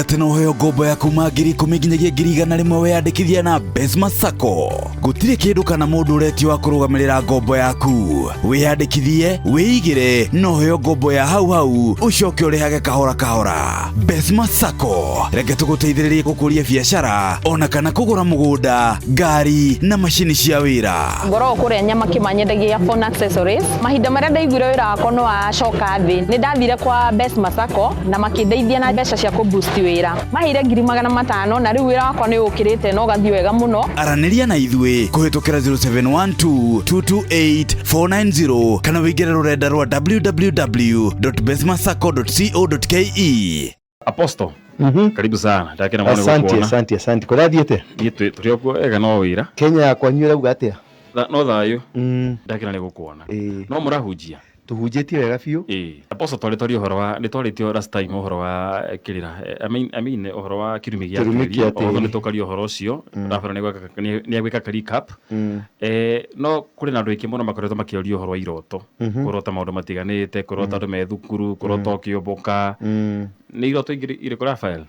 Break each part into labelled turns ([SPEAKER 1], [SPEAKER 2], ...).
[SPEAKER 1] Nĩũĩ atĩ no ũheo ngombo ya kuma 10,000 nginyagia 100,000 weyandĩkithia na Besma Sacco. Gũtirĩ kĩndũ kana mũndũ ũretio wa kũrũgamĩrĩra ngombo yaku. Wĩyandĩkithie, wĩigĩre na ũheo ngombo ya hau hau ũcoke ũrĩhage kahora kahora. Besma Sacco, reke tũgũteithĩrĩrie gũkũria biacara ona kana kũgũra mũgũnda, ngari na macini cia wĩra.
[SPEAKER 2] Ngoragwo kũrĩa Nyamakima nyendagia phone accessories. Mahinda marĩa ndaiguire wĩra wakwa nĩ wacoka thĩ, nĩ ndathire kwa Besma Sacco na makĩndeithia na mbeca cia kũ boost wĩra. Maheire 500,000 na rĩu wĩra wakwa nĩ ũkĩrĩte na ũgathiĩ wega mũno.
[SPEAKER 1] Aranĩria na ithuĩ kũhĩtũkĩra 0712 228 490 kana wĩingĩre rũrenda rwa www.besmasacco.co.ke.
[SPEAKER 3] Apostle, karibu sana. Ndakena mũno
[SPEAKER 4] Asante,
[SPEAKER 3] gũkuona.
[SPEAKER 4] asante, asante. Kũrathiĩte?
[SPEAKER 3] Niĩ tũrĩ o kuo wega no wĩra.
[SPEAKER 4] Kenya ya kwanyu ĩrauga atĩa?
[SPEAKER 3] No thayũ. Ndakena nĩ gũkuona.
[SPEAKER 4] Ĩĩ.
[SPEAKER 3] No mũrahunjia?
[SPEAKER 4] Tũhunjĩtie wega biũ.
[SPEAKER 3] Ĩĩ. Apostle twarĩ twaria ũhoro wa nĩ twarĩtio last time ũhoro wa kĩrĩra. I mean, I mean ũhoro wa kĩrumi gĩa
[SPEAKER 4] Kĩrumi
[SPEAKER 3] tĩri.
[SPEAKER 4] kĩa tĩri.
[SPEAKER 3] Although nĩ tũkaria ũhoro ũcio. Rafael nĩ egwĩka ka recap. No kũrĩ na andũ aingĩ mũno makoretwo makĩũria ũhoro wa iroto. Kũrota maũndũ matiganĩte, kũrota andũ me thukuru, kũrota ũkĩũmbũka. Nĩ iroto ingĩ irĩkũ Rafael?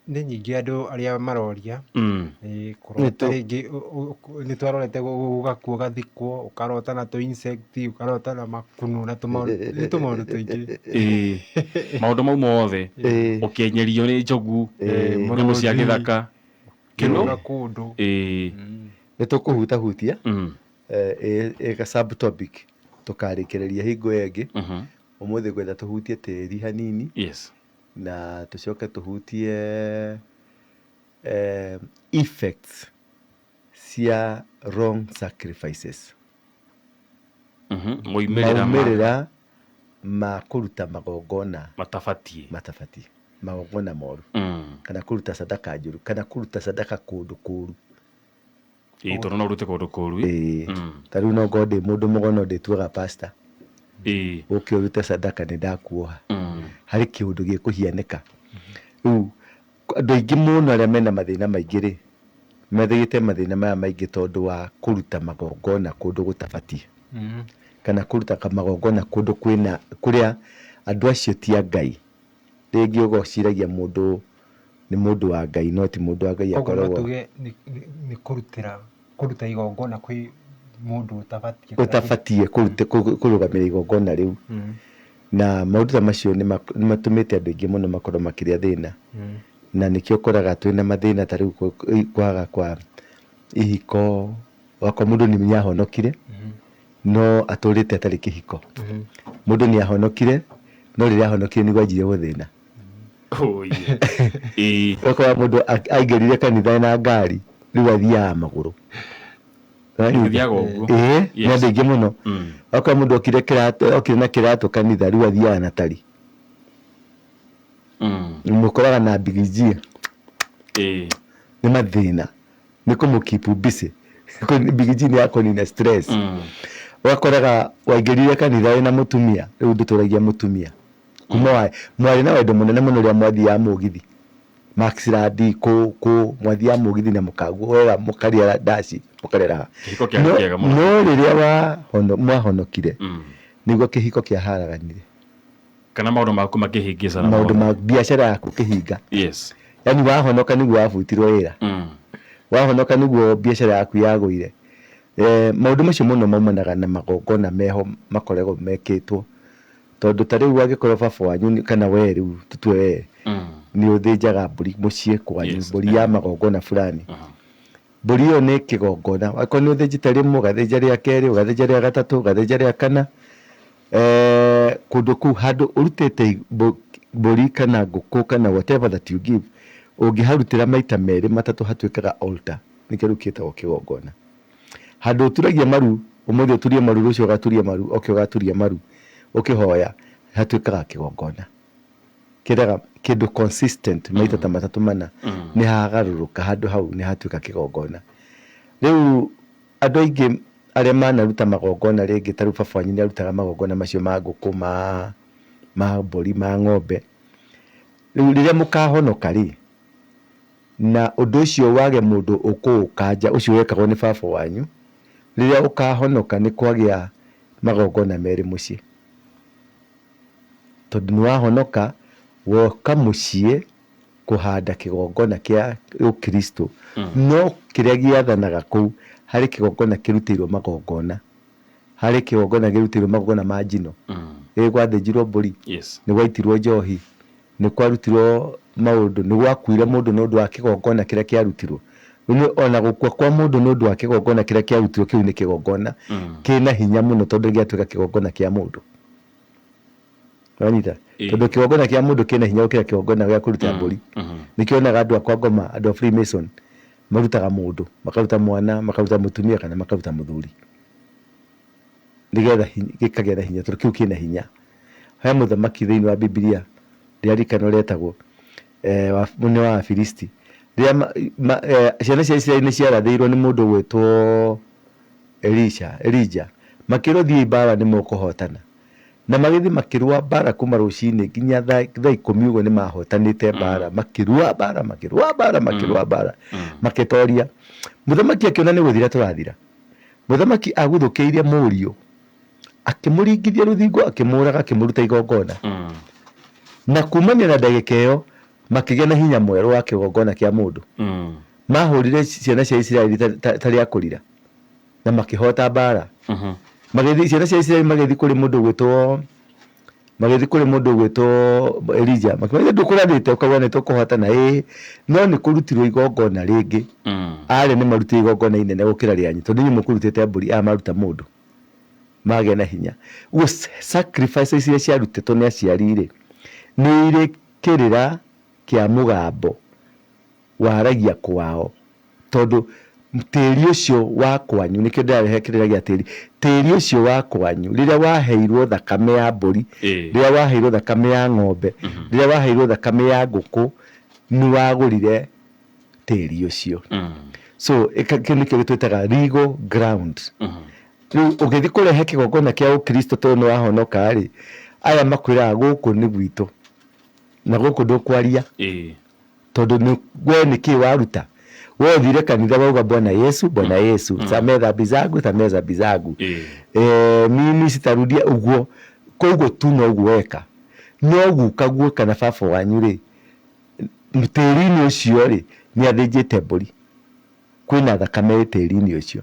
[SPEAKER 5] Nĩ nyingĩ andũ arĩa maroria. Nĩ kũrota rĩngĩ nĩ twarorete gũgakua ũgathikwo, ũkarota na tũ insect, ũkarota na makunũ na tũmaũndũ, nĩ tũmaũndũ tũingĩ.
[SPEAKER 3] Ĩĩ. Maũndũ mau mothe. Ũkĩenyerio nĩ njogu, nyamũ cia
[SPEAKER 5] Mũrũthi.
[SPEAKER 3] gĩthaka.
[SPEAKER 5] Kĩrũga kũndũ.
[SPEAKER 3] Ĩĩ.
[SPEAKER 4] Nĩ tũkũhutahutia ĩ subtopic tũkarĩkĩrĩria hingo ĩyo ĩngĩ. Ũmũthĩ ngwenda tũhutie tĩri hanini. Na tũcoke tũhutie effects cia wrong sacrifices.
[SPEAKER 3] Moimĩrĩra ma
[SPEAKER 4] Maumĩrĩra ma kũruta magongona
[SPEAKER 3] matabatiĩ.
[SPEAKER 4] Matabatiĩ, magongona moru. Kana kũruta sadaka njũru, kana kũruta sadaka kũndũ kũru.
[SPEAKER 3] Ĩĩ, tondũ no ũrute kũndũ kũru.
[SPEAKER 4] Ĩĩ. Ta rĩu no ngorwo ndĩ mũndũ mũgo no ndĩtuaga pastor. Ũke ũrute sadaka nĩ ndakuoha. Harĩ kĩũndũ gĩkũhianĩka. Rĩu andũ aingĩ mũno arĩa mena mathĩna maingĩ rĩ, methĩgĩte mathĩna maya maingĩ tondũ wa kũruta magongona kũndũ gũtabatiĩ. Kana kũruta magongona kũndũ kwĩna, kũrĩa andũ acio ti a Ngai. Rĩngĩ ũgeciragia mũndũ nĩ mũndũ wa Ngai no ti mũndũ wa Ngai.
[SPEAKER 5] Koguo no
[SPEAKER 4] akoragwo
[SPEAKER 5] tuge nĩ kũrutĩra, kũruta igongona kwĩ mũndũ ũtabatiĩ.
[SPEAKER 4] Ũtabatiĩ kũrũgamĩrĩra igongona rĩu. Na maũndũ ta macio nĩ matũmĩte andũ aingĩ mũno makorwo makĩrĩa thĩna. Na nĩkĩo ũkoraga twĩna mathĩna ta rĩu kwaga kwa ihiko, ũgakora mũndũ nĩ ahonokire no atũrĩte atarĩ kĩhiko. Mũndũ nĩ ahonokire no rĩrĩa ahonokire nĩguo anjirie gũthĩna. Ũgakora mũndũ aingĩrire kanitha na ngari rĩu athiaga magũrũ.
[SPEAKER 3] Gĩthiaga ũguo.
[SPEAKER 4] Ĩĩ, nĩ andũ aingĩ mũno. Ũgakora mũndũ okire kĩratũ, okire na kĩratũ kanitha rĩu athiaga na tari. Mũkoraga na mbigijia. Nĩ mathĩna. Nĩ kũmũ keep busy. Mbigiji nĩ ya kũnina stress. Ũgakoraga waingĩrire kanitha wĩna mũtumia, rĩu ndũtũragia mũtumia. Kuma wa, mwarĩ na wendo mũnene mũno rĩrĩa mwathiaga mũgithi. Maxradi, kũ, kũ, mwathiaga mũgithi na mũkagwo wega mũkarĩa ndaci, mũkarĩa raha.
[SPEAKER 3] Kĩhiko kĩarĩ kĩega mũno.
[SPEAKER 4] No rĩrĩa mwahonokire, nĩguo kĩhiko kĩaharaganire.
[SPEAKER 3] Kana maũndũ maku makĩhĩngĩcana
[SPEAKER 4] Maũndũ
[SPEAKER 3] mothe.
[SPEAKER 4] Ma biacara yaku kĩhinga. Yaani wahonoka nĩguo wabutirwo wĩra. Wahonoka nĩguo biacara yaku yagũire. Maũndũ macio mũno maumanaga na magongona meho makoragwo mekĩtwo. Tondũ ta rĩu angĩkorwo baba wanyu kana we rĩu tũtue we nĩ ũthĩnjaga mbũri mũciĩ kwanyu, mbũri ya magongona fulani. Mbũri ĩyo nĩ kĩgongona. Angĩkorwo nĩ ũthĩnjĩte rĩmwe, ũgathĩnja rĩa kerĩ, ũgathĩnja rĩa gatatũ, ũgathĩnja rĩa kana, kũndũ kũu handũ ũrutĩte mbũri kana ngũkũ kana whatever that you give, ũngĩharutĩra maita merĩ matatũ hatuĩkaga altar, nĩkĩo rĩu kĩtagwo kĩgongona. Handũ ũturagia maru, ũmũthĩ ũturie maru, rũciũ ũgaturia maru, oke ũgaturia maru, ũkĩhoya, hatuĩkaga kĩgongona. Kĩraga kĩndũ consistent maita ta matatũ mana, nĩ hagarũrũka handũ hau nĩ hatuĩka kĩgongona. Rĩu andũ aingĩ arĩa manaruta magongona rĩngĩ ta rĩu baba wanyu nĩ arutaga magongona macio ma ngũkũ, ma mbũri, ma ng'ombe. Rĩu rĩrĩa mũkahonoka rĩ, na ũndũ ũcio wage mũndũ ũkũũkanja ũcio wekagwo nĩ baba wanyu, rĩrĩa ũkahonoka nĩ kwagĩa magongona merĩ mũciĩ. Tondũ nĩ wahonoka, woka mũciĩ Kũhanda kĩgongona kĩa ũkristo, no kĩrĩa gĩathanaga kũu harĩ kĩgongona kĩrutĩirwo magongona, harĩ kĩgongona kĩrutĩirwo magongona ma njino. Ĩ gwathĩnjirwo mbũri, nĩ gwaitirwo njohi, nĩ kwarutirwo maũndũ, nĩ gwakuire mũndũ nĩ ũndũ wa kĩgongona kĩrĩa kĩarutirwo. Rĩu ona gũkua kwa mũndũ nĩ ũndũ wa kĩgongona kĩrĩa kĩarutirwo, kĩu nĩ kĩgongona kĩna hinya mũno, tondũ gĩatuĩka kĩgongona kĩa mũndũ. Wanyita? Tondũ kĩgongona kĩa mũndũ kĩna hinya gũkĩra kĩgongona gĩa kũruta mbũri. Nĩkĩo wonaga andũ a kwa ngoma, andũ a Freemason marutaga mũndũ, makaruta mwana, makaruta mũtumia kana makaruta mũthuri, nĩgetha gĩkagĩa na hinya, tondũ kĩu kĩna hinya. He mũthamaki thĩinĩ wa Bibilia ndĩraririkana ũrĩa etagwo, nĩ wa Afilisti. Rĩrĩa ciana cia Isiraeli nĩ ciarathĩirwo nĩ mũndũ ũgwĩtwo Elisha, Elijah, makĩrwo thiĩi mbara nĩ mũkũhotana. Na magĩthiĩ makĩrũa mbara kuma rũcinĩ nginya thaa 10 ũguo nĩ mahotanĩte mbara, makĩrũa mbara, makĩrũa mbara, makĩrũa mbara, makĩtoria. Mũthamaki akĩona nĩ gũthira tũrathira. Mũthamaki aguthũkĩirie mũriũ, akĩmũringithia rũthingo, akĩmũraga, akĩmũruta igongona. Na kumania na ndagĩka ĩyo makĩgĩa na hinya mwerũ wa kĩgongona kĩa mũndũ. Mahũrire ciana cia Isiraeli ta rĩa kũrira na makĩhota mbara. Magĩthiĩ ciana cia Isiraeli magĩthiĩ kũrĩ mũndũ ũgwĩtwo, magĩthiĩ kũrĩ mũndũ ũgwĩtwo Elija, makĩmwĩra ndũkũrathĩte ũkauga nĩ tũkũhotana? Ĩĩ, no nĩ kũrutirwo igongona rĩngĩ. Arĩa nĩ marutire igongona inene gũkĩra rĩanyu, tondũ inyuĩ mũkũrutĩte mbũri, aya maruta mũndũ, magĩa na hinya. Ũguo sacrifices iria ciarutĩtwo nĩ aciari rĩ, nĩ irĩ kĩrĩra kĩa mũgambo waragia kwao, tondũ tĩri ũcio wa kwanyu, nĩkĩo ndĩrarehe kĩrĩra gĩa tĩri, tĩri ũcio wa kwanyu rĩrĩa waheirwo thakame ya mbũri, rĩrĩa waheirwo thakame ya ng'ombe, rĩrĩa waheirwo thakame ya ngũkũ, nĩ wagũrire tĩri ũcio. So kĩu nĩkĩo twĩtaga legal ground. Rĩu ũgĩthiĩ kũrehe kĩgongona kĩa ũkristo tondũ nĩ wahonoka rĩ, aya makwĩraga gũkũ nĩ gwitũ na gũkũ ndũkwaria, tondũ nĩ we nĩ kĩ waruta? We ũthire kanitha wauga Bwana Yesu, Bwana Yesu, samehe dhambi zangu, samehe dhambi zangu, mimi sitarudia ũguo. Koguo tu noguo weka, no guka guo kana baba wanyu rĩ, tĩri-inĩ ũcio rĩ, nĩ athĩnjĩte mbũri, kwĩna thakame ĩ tĩri-inĩ ũcio,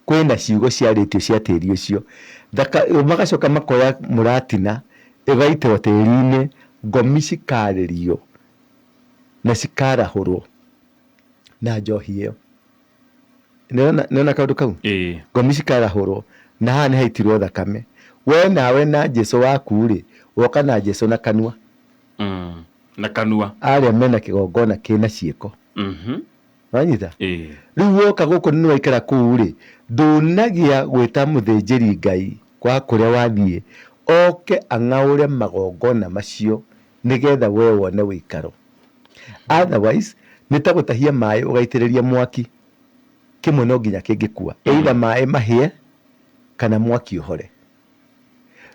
[SPEAKER 4] kwĩna ciugo ciarĩtio cia tĩri ũcio. Magacoka makoya mũratina ĩgaitwo tĩri-inĩ, ngomi cikarĩrio na cikarahũrwo na njohi ĩyo. Nĩwona kaũndũ kau? Ngomi cikarahũrwo na haha nĩ haitirwo thakame. We nawe na Jesu waku rĩ, woka na Jesu na kanua.
[SPEAKER 3] Na kanua.
[SPEAKER 4] Arĩa mena kĩgongona kĩna ciĩko. Wanyita? Rĩu woka gũkũ nĩ waikara kũu rĩ, ndũnagĩa gwĩta mũthĩnjĩri Ngai kwa kũrĩa wathiĩ oke ang'aũre magongona macio nĩgetha we wone ũikaro. Otherwise nĩ ta gũtahia maĩ ũgaitĩrĩria mwaki, kĩmwe no nginya kĩngĩkua, either maĩ mahĩe kana mwaki ũhore.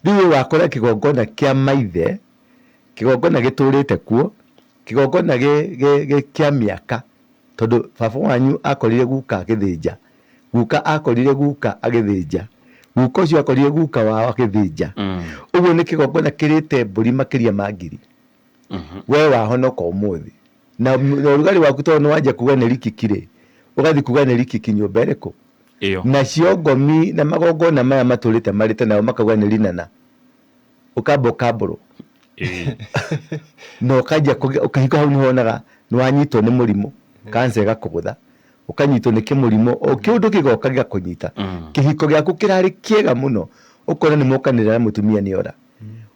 [SPEAKER 4] Rĩu we wakora kĩgongona kĩa maithe, kĩgongona gĩtũrĩte kuo, kĩgongona kĩa mĩaka, tondũ baba wanyu akorire guka agĩthĩnja, guka akorire guka agĩthĩnja, guka ũcio akorire guka wao agĩthĩnja. Ũguo nĩ kĩgongona kĩrĩte mbũri makĩria ma 1000. We wahonoka ũmũthĩ na ũrugarĩ waku, tondũ nĩ wanjia kuga nĩ rikiki rĩ, ũgathiĩ kuga nĩ rikiki nyũmba ĩrĩkũ?
[SPEAKER 3] Ĩyo.
[SPEAKER 4] Nacio ngomi na magongona maya matũrĩte marĩte nao makauga nĩ rinana, ũkamba ũkambũrwo na ũkanjia ũkahinga hau, nĩho wonaga nĩ wanyitwo nĩ mũrimũ, kanca ĩgakũgũtha, ũkanyitwo nĩ kĩmũrimũ o kĩũndũ kĩgoka gĩgakũnyita. Kĩhiko gĩaku kĩrarĩ kĩega mũno, ũkona nĩ mokanĩrĩra na mũtumia nĩ ora.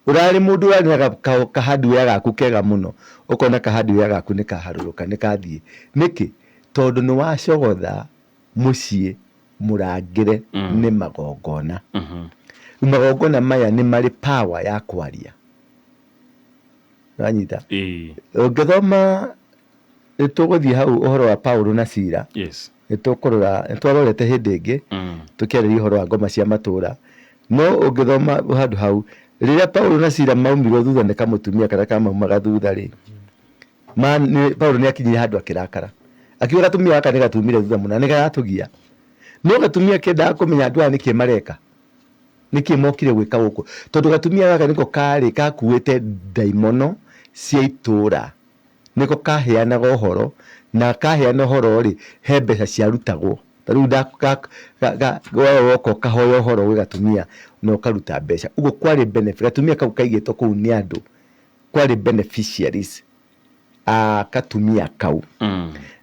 [SPEAKER 4] Ũrarĩ mũndũ ũrarĩ na kahardware gaku kega mũno, ũkona kahardware gaku nĩ kaharũrũka, nĩ kathiĩ. Nĩkĩ? Tondũ nĩ wacogotha mũciĩ mũrangĩre nĩ magongona. Magongona maya nĩ marĩ power ya kwaria. Wanyita? Ũngĩthoma, nĩ tũgũthiĩ hau ũhoro wa Paulo na Sila. Nĩ tũkũrora, nĩ twarorete hĩndĩ ĩngĩ tũkĩarĩria ũhoro wa ngoma cia matũra, no ũngĩthoma handũ hau rĩrĩa Paulo na Sila maumirwo thutha nĩ kamũtumia karĩa kamaumaga thutha rĩ, Paulo nĩ akinyire handũ akĩrakara, akiuga gatumia gaka nĩ gatumire thutha mũno na nĩ karatũgia. No gatumia kendaga kũmenya andũ aya nĩkĩ mareka, nĩkĩ mokire gwĩka gũkũ, tondũ gatumia gaka nĩko karĩ gakuĩte ndaimono cia itũra. Nĩko kaheanaga ũhoro, na kaheana ũhoro rĩ, he mbeca ciarutagwo. Ta rĩu we woka ũkahoya ũhoro gwĩ gatumia na ũkaruta mbeca. Ũguo kwarĩ benefit, gatumia kau kaigĩtwo kũu nĩ andũ, kwarĩ beneficiaries a katumia kau.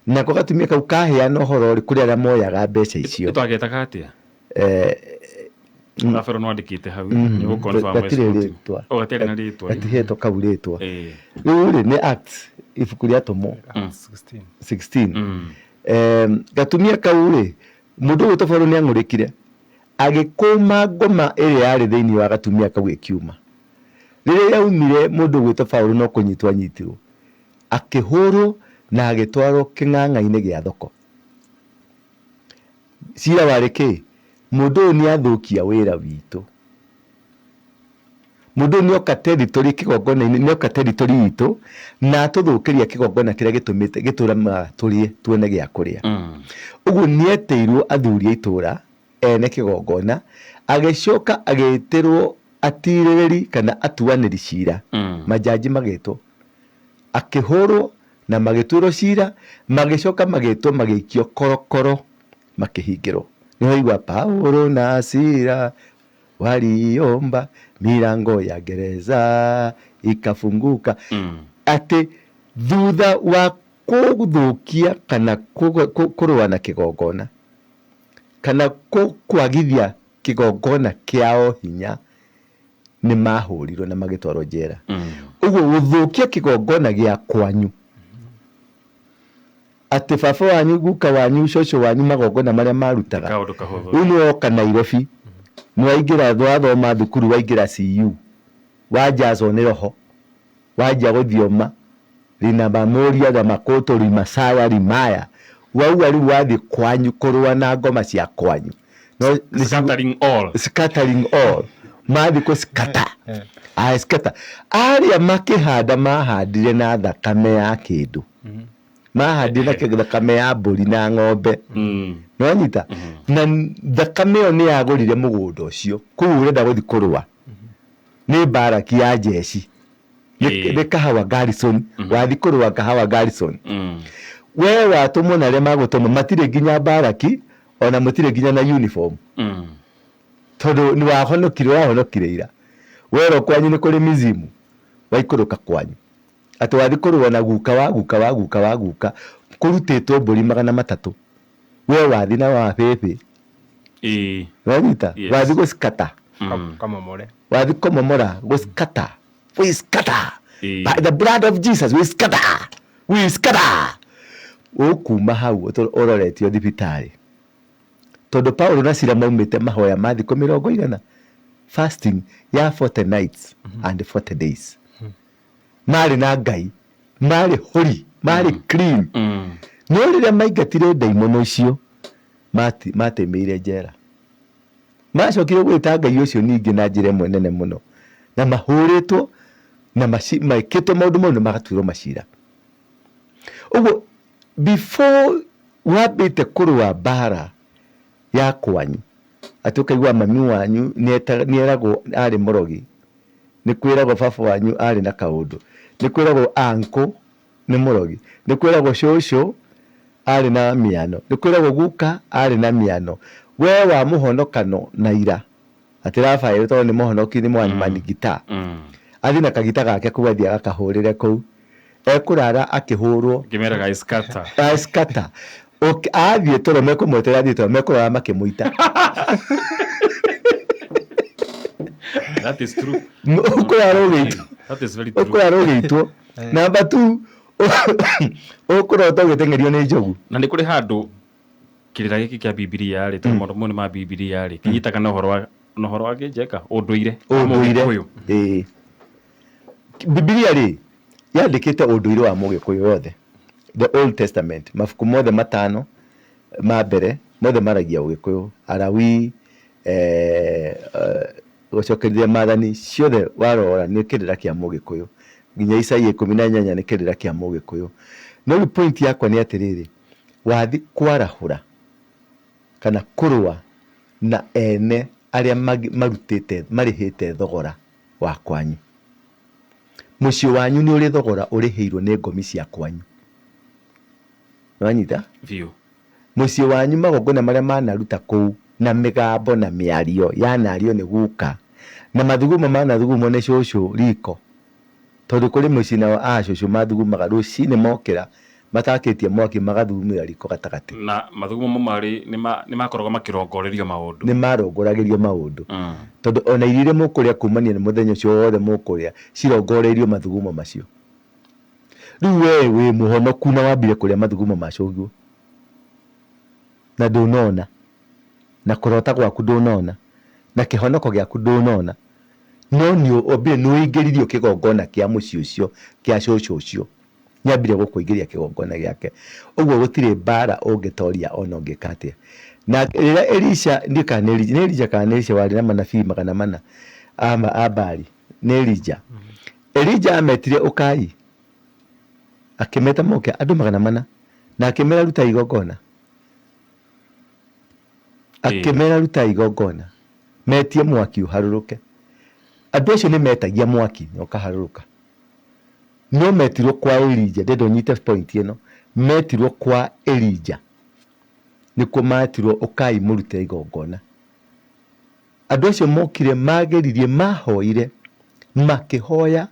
[SPEAKER 4] Nako gatumia kau kaheana ũhoro rĩ, kũrĩ arĩa moyaga mbeca icio.
[SPEAKER 3] Twagetaga atĩa? Rafael no andĩkĩte hau nĩ gũ-confirm.
[SPEAKER 4] Gatirĩ rĩtwa.
[SPEAKER 3] Oh, gatirĩ na rĩtwa.
[SPEAKER 4] Gatihetwo kau rĩtwa. Rĩu rĩ, nĩ Acts, ibuku rĩa Atũmwo
[SPEAKER 5] 16.
[SPEAKER 4] 16. Gatumia kau rĩ, mũndũ ũgwĩtwo Paũlũ nĩ ang'ũrĩkire, agĩkũma ngoma ĩrĩa yarĩ thĩinĩ wa gatumia kau ĩkiuma. Rĩrĩa yaumire, mũndũ ũgwĩtwo Paũlũ no kũnyitwo anyitirwo, akĩhũrwo na agĩtwarwo kĩng'ang'a-inĩ gĩa thoko. Cira warĩ kĩ? Mũndũ ũyũ nĩ athũkia wĩra witũ. Mũndũ ũyũ nĩ oka territory kĩgongona-inĩ, nĩ oka territory itũ na atũthũkĩria kĩgongona kĩrĩa gĩtũmĩte gĩtũramaga tũrĩe tuone gĩa kũrĩa. Ũguo nĩ etĩirwo athuri a itũra ene kĩgongona, agĩcoka agĩtĩrwo atirĩrĩri kana atuanĩri cira, manjanji magĩtwo, akĩhũrwo na magĩtuĩrwo cira, magĩcoka magĩtwo magĩikio korokoro makĩhingĩrwo. Nĩho igua Paulo na Sila waliomba milango ya gereza ikafunguka. Atĩ thutha wa kũthũkia kana kũrũa na kĩgongona kana kwagithia kĩgongona kĩao hinya, nĩ mahũrirwo na magĩtwarwo njera. Ũguo gũthũkia kĩgongona gĩa kwanyu, atĩ baba wanyu, guka wanyu, cũcũ wanyu, magongona marĩa marutaga,
[SPEAKER 3] Kaũndũ kahũthũ.
[SPEAKER 4] Rĩu nĩ woka Nairobi, nĩ waingĩra, wathoma thukuru, waingĩra CU, wajazwo nĩ roho, wanjia gũthioma rina mamoria na makoto rimasaya rimaya, wauga rĩu wathiĩ kwanyu kũrũa na ngoma cia kwanyu. No,
[SPEAKER 3] Scattering all.
[SPEAKER 4] Scattering all, mathiĩ kũ scatter, aya scatter arĩa makĩhanda, mahandire na thakame ya kĩndũ, mahandire na thakame ya mbũri na ng'ombe. Nĩwanyita? Na thakame ĩyo nĩ yagũrire mũgũnda ũcio kũu ũrenda gũthiĩ kũrũa. Nĩ mbaraki ya njeci. Nĩ Kahawa Garrison, wathiĩ kũrũa Kahawa Garrison. We watũmwo na arĩa magũtũma matirĩ nginya mbaraki, ona mũtirĩ nginya na uniform, tondũ nĩ wahonokire, ũrahonokire ira. Werwo kwanyu nĩ kũrĩ mizimu, waikũrũka kwanyu atĩ wathiĩ kũrũa na guka wa guka wa guka wa guka, kũrutĩtwo mbũri 300, we wathiĩ na wa bĩbĩ. Wanyita?
[SPEAKER 3] Yes.
[SPEAKER 4] Wathiĩ gũcikata.
[SPEAKER 5] Kamomore.
[SPEAKER 4] Wathiĩ kũmomora, gũcikata, we scatter. By the blood of Jesus we scatter, we scatter. Ũkuma hau ũroretio thibitarĩ, tondũ Paulo na Sila maumĩte mahoya ma thikũ mĩrongo igana, fasting ya 40 nights and 40 days, marĩ na Ngai, marĩ holy, marĩ clean. No rĩrĩa maingatire ndaimono icio, matĩmĩire njera, macokire gwĩta Ngai ũcio ningĩ na njĩra ĩmwe nene mũno, na mahũrĩtwo na mekĩtwo maũndũ mau na magatuĩrwo macira. Ũguo before wambĩte kũrũa mbara ya kwanyu, atĩ ũkaigua mami wanyu nĩeragwo arĩ mũrogi, nĩ kwĩragwo baba wanyu arĩ na kaũndũ, nĩ kwĩragwo uncle nĩ mũrogi, nĩ kwĩragwo cũcũ arĩ na mĩano, nĩ kwĩragwo guka arĩ na mĩano, we wa mũhonokano na ira atĩ Rafael tondũ nĩ mũhonoki, nĩ mwanimani gita, athiĩ na kagita gake kũu, athiĩ agakahũrĩre kũu ekũrara akĩhũrwo.
[SPEAKER 3] Ngĩmeraga scatter.
[SPEAKER 4] Scatter. Athiĩ toro, mekũmweterera athiĩ toro, mekũrara makĩmũita.
[SPEAKER 3] That is true.
[SPEAKER 4] Ũkũrara ũgĩitwo.
[SPEAKER 3] That is very true.
[SPEAKER 4] Ũkũrara ũgĩitwo. Number two, ũkũrota ũgĩteng'erio nĩ njogu.
[SPEAKER 3] Na nĩ kũrĩ handũ kĩrĩra gĩkĩ kĩa Bibilia rĩ, tondũ maũndũ mamwe nĩ ma Bibilia rĩ, kĩnyitaga na ũhoro wa kĩnjeka ũndũire wa
[SPEAKER 4] ũndũire.
[SPEAKER 3] Mũgĩkũyũ.
[SPEAKER 4] Ĩĩ, Bibilia rĩ, yandĩkĩte ũndũire wa Mũgĩkũyũ yothe. The Old Testament, mabuku mothe matano ma mbere, mothe maragia Ũgĩkũyũ. Arawi, gũcokerithia maathani ciothe, warora nĩ kĩrĩra kĩa Mũgĩkũyũ, nginya Isaia 18 nĩ kĩrĩra kĩa Mũgĩkũyũ. No rĩu point yakwa nĩ atĩrĩrĩ, wathi kwarahũra kana kũrũa na ene arĩa marutĩte, marĩhĩte thogora wa kwanyu. Mũciĩ wanyu nĩ ũrĩ thogora ũrĩhĩirwo nĩ ngomi cia kwanyu. Nĩwanyita?
[SPEAKER 3] Biũ.
[SPEAKER 4] Mũciĩ wanyu magongona marĩa manaruta kũu na mĩgambo na mĩario yanario nĩ guka na mathugumo manathugumwo nĩ cũcũ riko tondũ kũrĩ mũciĩ nao a cũcũ mathugumaga rũcinĩ mokĩra matakĩtie mwaki magathugumĩra riko gatagatĩ.
[SPEAKER 3] Na mathugumo mau marĩ nĩ makoragwo makĩrongorerio maũndũ.
[SPEAKER 4] Nĩ marongoragĩrio maũndũ tondũ ona irio iria mũkũrĩa kumania na mũthenya ũcio wothe mũkũrĩa cirongoreirio mathugumo macio. Rĩu we wĩ mũhonoku na wambire kũrĩa mathugumo ma cũguo na ndũnona na kũrota gwaku ndũnona na kĩhonoko gĩaku ndũnona no nĩ wambire nĩ ũingĩririo kĩgongona kĩa mũciĩ ũcio kĩa cũcũ ũcio nĩ ambire gũkũingĩria kĩgongona gĩake ũguo gũtirĩ mbara ũngĩtoria ona ũngĩka atĩa. Na rĩrĩa Elisha ndiũĩ kana nĩ Elija nĩ Elija kana nĩ Elisha warĩ na manabii 400 a Baali nĩ Elija. Elija ametire ũkai akĩmeta moke andũ 400 na akĩmera rutai igongona. Akĩmera rutai igongona metie mwaki ũharũrũke. Andũ acio nĩ metagia mwaki na ũkaharũrũka. No metirwo kwa Elija, ndĩrenda ũnyite point ĩno, metirwo kwa Elija nĩkuo metirwo ũkai mũrute igongona. Andũ acio mokire mageririe mahoire makĩhoya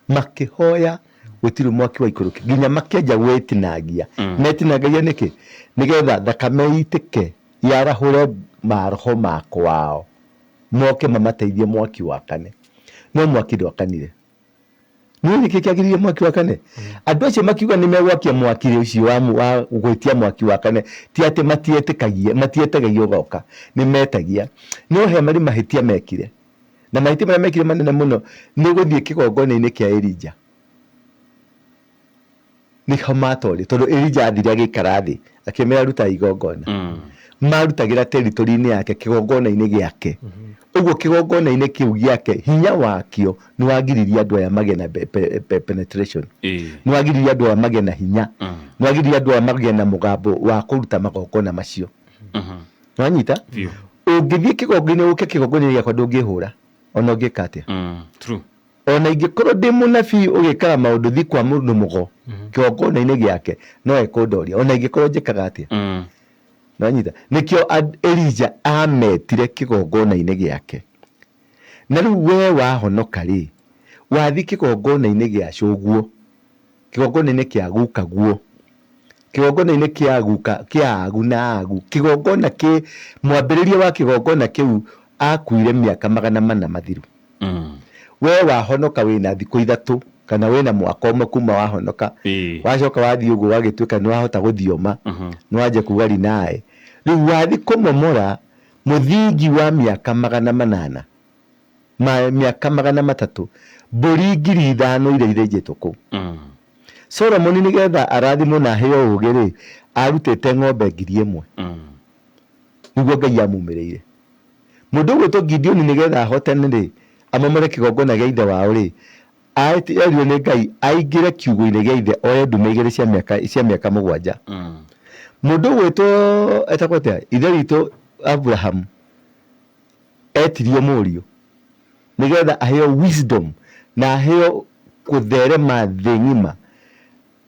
[SPEAKER 4] makĩhoya gũtirĩ mwaki waikũrũkire nginya makĩanjia gwĩtinangia. Metinangagia nĩkĩ? Nĩgetha thakame ĩitĩke yarahũre maroho ma kwao moke mamateithie mwaki wakane. No mwaki ndwakanire. Nĩ nĩkĩ kĩagiririe mwaki wakane? Andũ acio makiuga nĩ megwakia mwaki ũcio wa, wa gwĩtia mwaki wakane ti atĩ matietĩkagia matietagagia ũgoka nĩ metagia no he marĩ mahĩtia mekire na mahĩtia marĩa mekire manene mũno nĩ gũthiĩ kĩgongona-inĩ kĩa Elija nĩho matorire tondũ Elija athire agĩikara thĩ akĩmera rutai igongona marutagĩra territory-inĩ yake kĩgongona-inĩ gĩake ũguo kĩgongona-inĩ kĩu gĩake hinya wakĩo nĩ wagiririe andũ aya magĩe na penetration nĩ wagiririe andũ aya magĩe na hinya nĩ wagiririe andũ aya magĩe na mũgambo wa kũruta magongona macio. Nĩwanyita? Ũngĩthiĩ kĩgongona-inĩ ũke kĩgongona-inĩ gĩakwa ndũngĩhũra ona ũngĩka atĩa.
[SPEAKER 3] True.
[SPEAKER 4] Ona ingĩkorwo ndĩ mũnabii ũgĩkaga maũndũ thi kwa mũndũ mũgo kĩgongona-inĩ gĩake no ekũndoria ona ingĩkorwo njĩkaga atĩa. Nĩwanyita? Nĩkĩo Elija ametire kĩgongona-inĩ gĩake. Na rĩu we wahonoka rĩ, wathi kĩgongona-inĩ gĩa cũguo, kĩgongona-inĩ kĩa gukaguo, kĩgongona-inĩ kĩa guka kĩa agu na agu, kĩgongona kĩ mwambĩrĩria wa kĩgongona kĩu akuire mĩaka 400 mathiru. We wahonoka wĩna thikũ ithatũ kana wĩna mwaka ũmwe kuma wahonoka, wacoka wathiĩ ũguo ũgagĩtuĩka nĩ wahota gũthioma, nĩ wanjia kuga rinaĩ. Rĩu wathi kũmomora mũthingi wa mĩaka 800, ma mĩaka 300, mbũri 5,000 iria ithĩnjĩtwo kũu. Solomoni nĩgetha arathimwo na aheo ũũgĩ rĩ, arutĩte ng'ombe 1,000. Nĩguo Ngai amumĩrĩire. Mũndũ ũgwĩtwo Gideoni nĩgetha ahotane rĩ, amomore kĩgongona gĩa ithe wao rĩ, erirwo nĩ Ngai aingĩre kiugũ-inĩ gĩa ithe oe ndume igĩrĩ cia mĩaka cia mĩaka mũgwanja. Mũndũ ũgwĩtwo etagwo atĩa ithe witũ Abraham etirio mũriũ nĩgetha aheo wisdom na aheo kũtherema thĩ ng'ima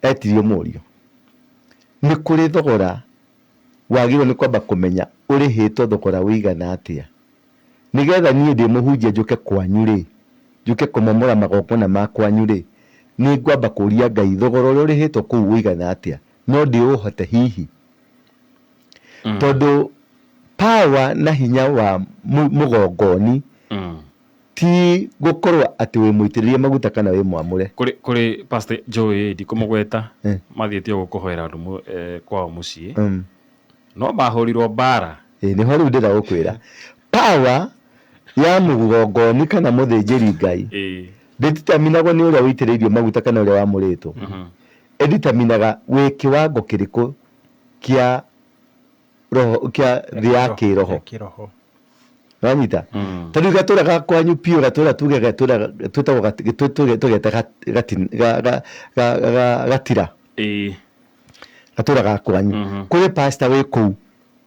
[SPEAKER 4] etirio mũriũ. Nĩ kũrĩ thogora wagĩrĩirwo nĩ kwamba kũmenya ũrĩhĩtwo thogora ũigana atĩa nĩgetha niĩ ndĩ mũhunjia njũke kwanyu rĩ, njũke kũmomora magongona ma kwanyu rĩ, nĩ ngwamba kũria Ngai thogora ũrĩa ũrĩhĩtwo kũu ũigana atĩa, no ndĩũhote hihi? Tondũ power na hinya wa mũgongoni ti gũkorwo atĩ wĩ mũitĩrĩrie maguta kana wĩ mwamũre.
[SPEAKER 3] Kũrĩ kũrĩ Pastor Joey ndikũmũgweta mathiĩte ũguo kũhoera andũ kwao mũciĩ no mahũrirwo mbara.
[SPEAKER 4] Ĩĩ nĩho rĩu ndĩrenda gũkwĩra. Power ya mũgongoni kana mũthĩnjĩri Ngai ndĩtitaminagwo nĩ ũrĩa ũitĩrĩirio maguta kana ũrĩa wamũrĩtwo. Ĩditaminaga wĩ kĩwango kĩrĩkũ kĩa roho kĩa thĩ ya kĩroho. Wanyita? Ta rĩu gatũra ga kwanyu piũ gatũra tuge gatũra twĩtagwo tũgete gatira. Gatũra ga kwanyu. Kũrĩ pastor wĩ kũu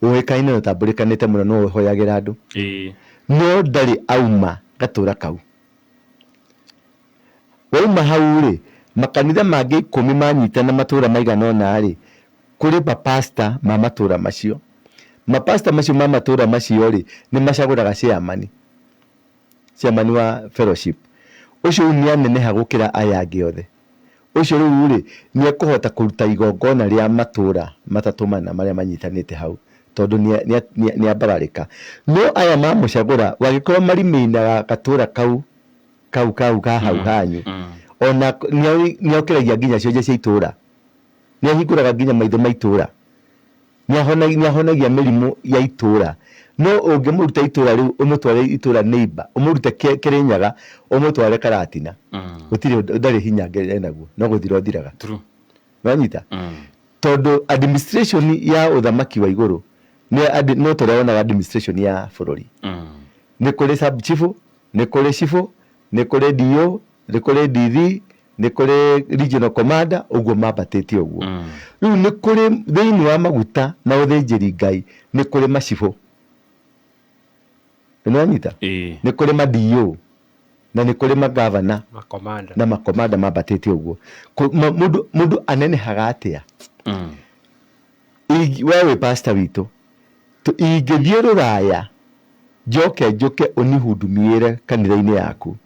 [SPEAKER 4] ũĩkaine na ũtambũrĩkanĩte mũno nĩwe ũhoyagĩra andũ. No ndarĩ auma gatũra kau. Wauma hau rĩ, makanitha mangĩ 10 manyitana matũra maigana ũna rĩ, kũrĩ mapasta ma matũra macio. Mapasta macio ma matũra macio rĩ, nĩ macagũraga chairman, chairman wa fellowship. Ũcio rĩu nĩ aneneha gũkĩra aya angĩ othe. Ũcio rĩu rĩ, nĩ ekũhota kũruta igongona rĩa matũra matatũ mana marĩa manyitanĩte hau, tondũ nĩ ambararĩka. No aya mamũcagũra, wangĩkorwo marimainaga gatũra kau kau kau ka hau hanyu, ona nĩ okĩragia nginya cionje cia itũra, nĩ ahingũraga nginya maitho ma itũra, nĩ ahonagia mĩrimũ ya itũra. No ũngĩmũruta itũra rĩu ũmũtware itũra neighbor, ũmũrute Kĩrĩnyaga ũmũtware Karatina, gũtirĩ, ndarĩ hinya enaguo, no gũthira ũthiraga. Wanyita? Tondũ administration ya ũthamaki wa igũrũ no ta ũrĩa wonaga administration ya bũrũri. Nĩ kũrĩ sub chief, nĩ kũrĩ chief, nĩ kũrĩ DO, nĩ kũrĩ DD, nĩ kũrĩ regional commander, ũguo mambatĩte ũguo. Rĩu nĩ kũrĩ thĩinĩ wa maguta na ũthĩnjĩri Ngai, nĩ kũrĩ macibũ. Nĩ wanyita? Nĩ kũrĩ ma DO na nĩ kũrĩ magavana na makomanda mambatĩte ũguo. Mũndũ anenehaga atĩa? We wĩ pastor witũ, ingĩthiĩ rũraya njoke njũke ũnihudumiĩre kanitha-inĩ yaku,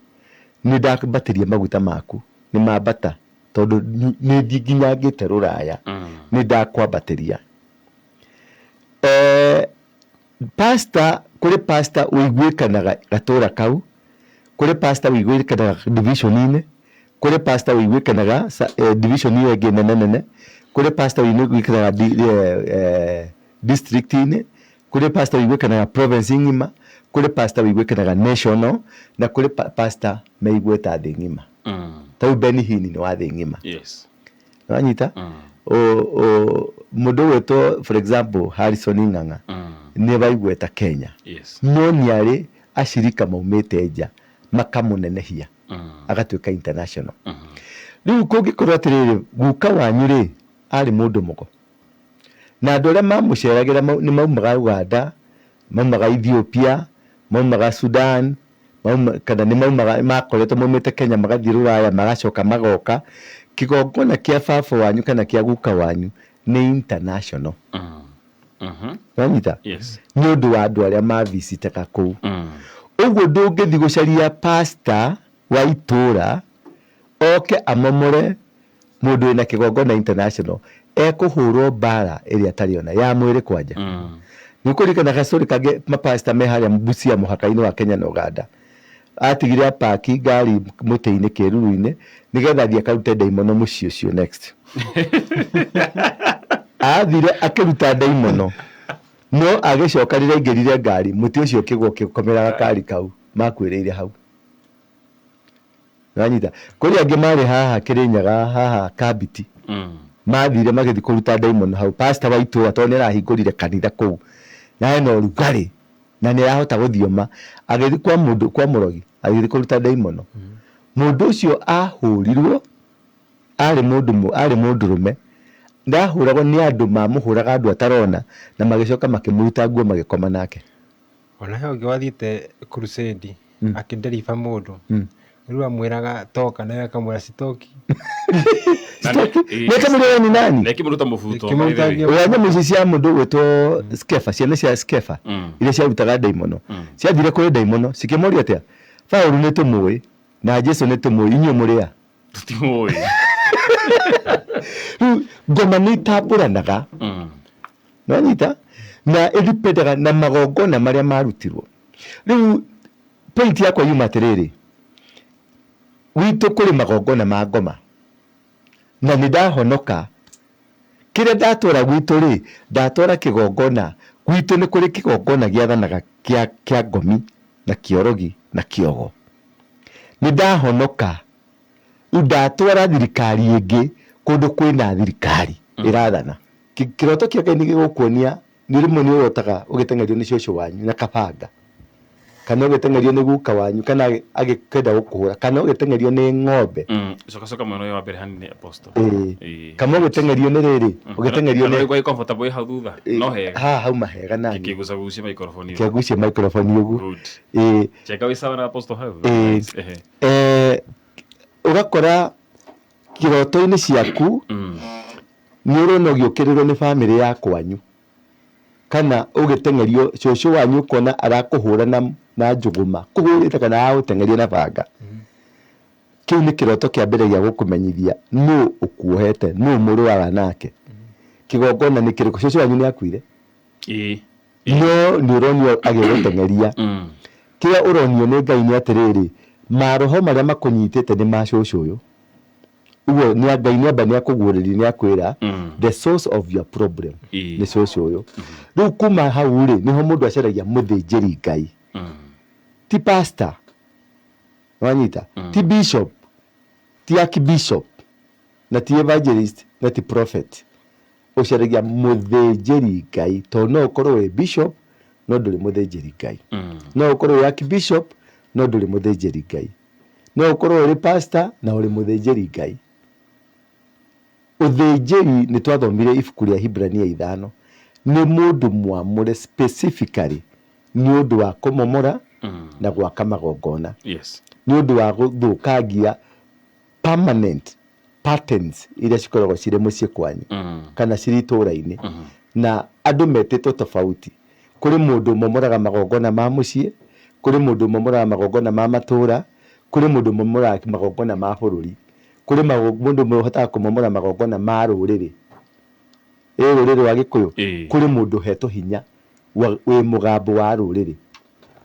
[SPEAKER 4] nĩ ndambatĩria maguta maku, nĩ mambata, tondũ nĩ thiĩ nginya ngĩte rũraya, nĩ ndakwambatĩria. Pastor, kũrĩ pastor ũiguĩkanaga gatũra kau, kũrĩ pastor ũiguĩkanaga division-inĩ, kũrĩ pastor ũiguĩkanaga division ĩyo ĩngĩ nene nene, kũrĩ pastor ũiguĩkanaga district-inĩ, kũrĩ pastor ũiguĩkanaga province ng'ima, kũrĩ pastor ũiguĩkanaga national, na kũrĩ pastor me igweta thĩ ng'ima. Ta rĩu Benny Hinn nĩ wa thĩ ng'ima. Wanyita? Mũndũ ũgwĩtwo for example Harrison Ng'ang'a nĩ wa igweta Kenya. No nĩ arĩ acirika maumĩte nja makamũnenehia agatuĩka international. Rĩu kũngĩkorwo atĩrĩrĩ, guka wanyu rĩ arĩ mũndũ mũgo, na andũ arĩa mamũceragĩra nĩ maumaga Uganda, maumaga Ethiopia, maumaga Sudan, kana nĩ maumaga, makoretwo maumĩte Kenya magathiĩ rũraya magacoka magoka. Kĩgongona kĩa baba wanyu kana kĩa guka wanyu nĩ international. Wanyita? Nĩ ũndũ wa andũ arĩa mavisitaga kũu. Ũguo ndũngĩthiĩ gũcaria pastor wa itũra oke amomore mũndũ wĩna kĩgongona international, ekũhũrwo mbara ĩrĩa atarĩ ona ya mwĩrĩ kwanja. Nĩ ũkũririkana gastori kangĩ mapasta me harĩa Busia mũhaka-inĩ wa Kenya na Uganda, atigire apaki ngari mũtĩ-inĩ kĩruru-inĩ nĩgetha athiĩ akarute ndaimono mũciĩ ũcio next. Athire akĩruta ndaimono, no agĩcoka rĩrĩa aingĩrire ngari mũtĩ ũcio ũkĩgwa ũkĩkomera gakari kau, makuĩrĩire hau. Wanyita? Kũrĩ angĩ marĩ haha Kĩrĩnyaga haha Kambiti, mathire magĩthiĩ kũruta ndaimono hau. Pastor wa itũra tondũ nĩ arahingũrire kanitha kũu na hena ũrugarĩ na nĩ arahota gũthioma, agĩthiĩ kwa mũndũ, kwa mũrogi agĩthiĩ kũruta ndaimono. Mũndũ ũcio ahũrirwo, arĩ mũndũ, arĩ mũndũrũme, ndahũragwo nĩ andũ mamũhũraga andũ atarona, na magĩcoka makĩmũruta nguo magĩkoma nake.
[SPEAKER 5] Ona he ũngĩ wathiĩte crusade akĩnderiba mũndũ, rĩu amwĩraga toka nawe akamwĩra sitoki.
[SPEAKER 4] Sitoki? Nĩakĩmwĩra ni nani?
[SPEAKER 3] Nĩakĩmũruta mũbuto.
[SPEAKER 4] Ũrĩa nyamũ ici cia mũndũ ũgwĩtwo Skefa, ciana cia Skefa iria ciarutaga ndaimono, ciathire kũrĩ ndaimono cikĩmoria atĩa, Paũlũ nĩ tũmũĩ na Jesu nĩ tũmũĩ, inyuĩ mũrĩ a?
[SPEAKER 3] Tũtimũĩ.
[SPEAKER 4] Rĩu ngoma nĩ itambũranaga. Nĩwanyita? Na ĩdipendaga na magongona marĩa marutirwo. Rĩu point yakwa yuma atĩrĩrĩ, gwitũ kũrĩ magongona ma ngoma na nĩ ndahonoka. Kĩrĩa ndatwara gwitũ rĩ, ndatwara kĩgongona. Gwitũ nĩ kũrĩ kĩgongona gĩathanaga kĩa ngomi na kĩorogi na kĩogo. Nĩ ndahonoka. Rĩu ndatwara thirikari ĩngĩ kũndũ kwĩna thirikari ĩrathana. Kĩroto kĩa Ngai nĩ gĩgũkuonia, nĩ rĩmwe nĩ ũrotaga ũgĩteng'erio nĩ cũcũ wanyu na kabanga, kana ũgĩteng'erio nĩ guka wanyu, kana agĩkenda gũkũhũra, kana ũgĩteng'erio nĩ ng'ombe.
[SPEAKER 3] Coka coka mwena ũyũ wa mbere hanini Apostle.
[SPEAKER 4] Kana ũgĩteng'erio nĩ rĩrĩ, ũgĩteng'erio nĩ
[SPEAKER 3] Kana ũrĩ comfortable wĩ hau thutha? No hega.
[SPEAKER 4] Haha hauma hega nani.
[SPEAKER 3] Kĩgucagucie microphone ũguo.
[SPEAKER 4] Kĩgucie microphone ũguo.
[SPEAKER 3] Good. Cheka wĩ sawa na Apostle hau?
[SPEAKER 4] Ũgakora kĩroto-inĩ ciaku nĩ ũrona ũgĩũkĩrĩrwo nĩ bamĩrĩ ya kwanyu, kana ũgĩteng'erio cũcũ wanyu, ũkona arakũhũra na njũgũma, kũhũrĩte kana agagũteng'eria na banga. Kĩu nĩ kĩroto kĩa mbere gĩa gũkũmenyithia nũ ũkuohete, nũ mũrũaga nake, kĩgongona nĩ kĩrĩkũ. Cũcũ wanyu nĩ akuire, no nĩ ũronio agĩgũteng'eria. Kĩrĩa ũronio nĩ Ngai nĩ atĩrĩrĩ, maroho marĩa makũnyitĩte nĩ ma cũcũ ũyũ. Ũguo nĩ Ngai nĩ amba nĩ akũguũrĩria, nĩ akwĩra the source of your problem nĩ cũcũ ũyũ. Rĩu kuma hau rĩ, nĩho mũndũ acaragia mũthĩnjĩri Ngai, ti pastor, wanyita, ti bishop, ti archbishop, na ti evangelist, na ti prophet. Ũcaragia mũthĩnjĩri Ngai, tondũ no ũkorwo wĩ bishop no ndũrĩ mũthĩnjĩri Ngai, no ũkorwo wĩ archbishop no ndũrĩ mũthĩnjĩri Ngai, no ũkorwo ũrĩ pastor na ũrĩ mũthĩnjĩri Ngai. Ũthĩnjĩri, nĩ twathomire ibuku rĩa Hibrania 5, nĩ mũndũ mwamũre specifically nĩ ũndũ wa kũmomora na gwaka magongona, nĩ ũndũ wa gũthũkangia permanent patterns iria cikoragwo cirĩ mũciĩ kwanyu kana cirĩ itũũra-inĩ. Na andũ metĩtwo tofauti. Kũrĩ mũndũ ũmomoraga magongona ma mũciĩ, kũrĩ mũndũ ũmomoraga magongona ma matũũra, kũrĩ mũndũ ũmomoraga magongona ma bũrũri, kũrĩ mũndũ ũhotaga kũmomora magongona ma rũrĩrĩ, ĩ rũrĩrĩ rwa Gĩkũyũ. Kũrĩ mũndũ ũhetwo hinya wĩ mũgambo wa rũrĩrĩ,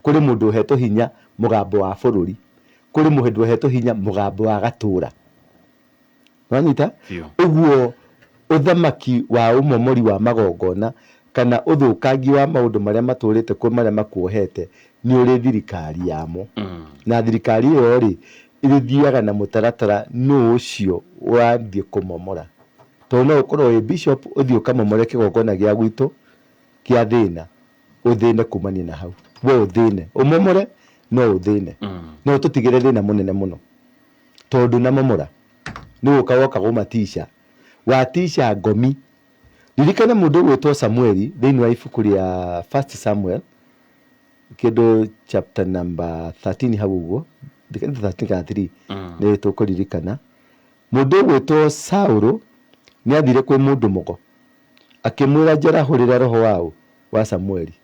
[SPEAKER 4] kũrĩ mũndũ ũhetwo hinya mũgambo wa bũrũri, kũrĩ mũndũ ũhetwo hinya mũgambo wa gatũũra. Wanyita?
[SPEAKER 3] Biũ.
[SPEAKER 4] Ũguo ũthamaki wa ũmomori wa magongona kana ũthũkangi wa maũndũ marĩa matũrĩte kuo, marĩa makuohete, nĩ ũrĩ thirikari yamo. Na thirikari ĩyo rĩ, ĩthiaga na mũtaratara nũ ũcio ũrathiĩ kũmomora. Tondũ no ũkorwo wĩ bishop ũthiĩ ũkamomore kĩgongona gĩa gwitũ kĩa thĩna, ũthĩne kumania na hau. We ũthĩne, ũmomore no ũthĩne. No ũtũtigĩre thĩna mũnene mũno. Tondũ ndũnamomora, nĩ gũka woka gũmatica. Watica ngomi. Ririkana mũndũ ũgwĩtwo Samueli thĩinĩ wa ibuku rĩa First Samuel, kĩndũ chapter number 13 hau ũguo, 13 kana 3, nĩ tũkũririkana. Mũndũ ũgwĩtwo Saũlũ nĩ athire kwĩ mũndũ mũgo, akĩmwĩra, njarahũrĩra roho waũ wa Samueli,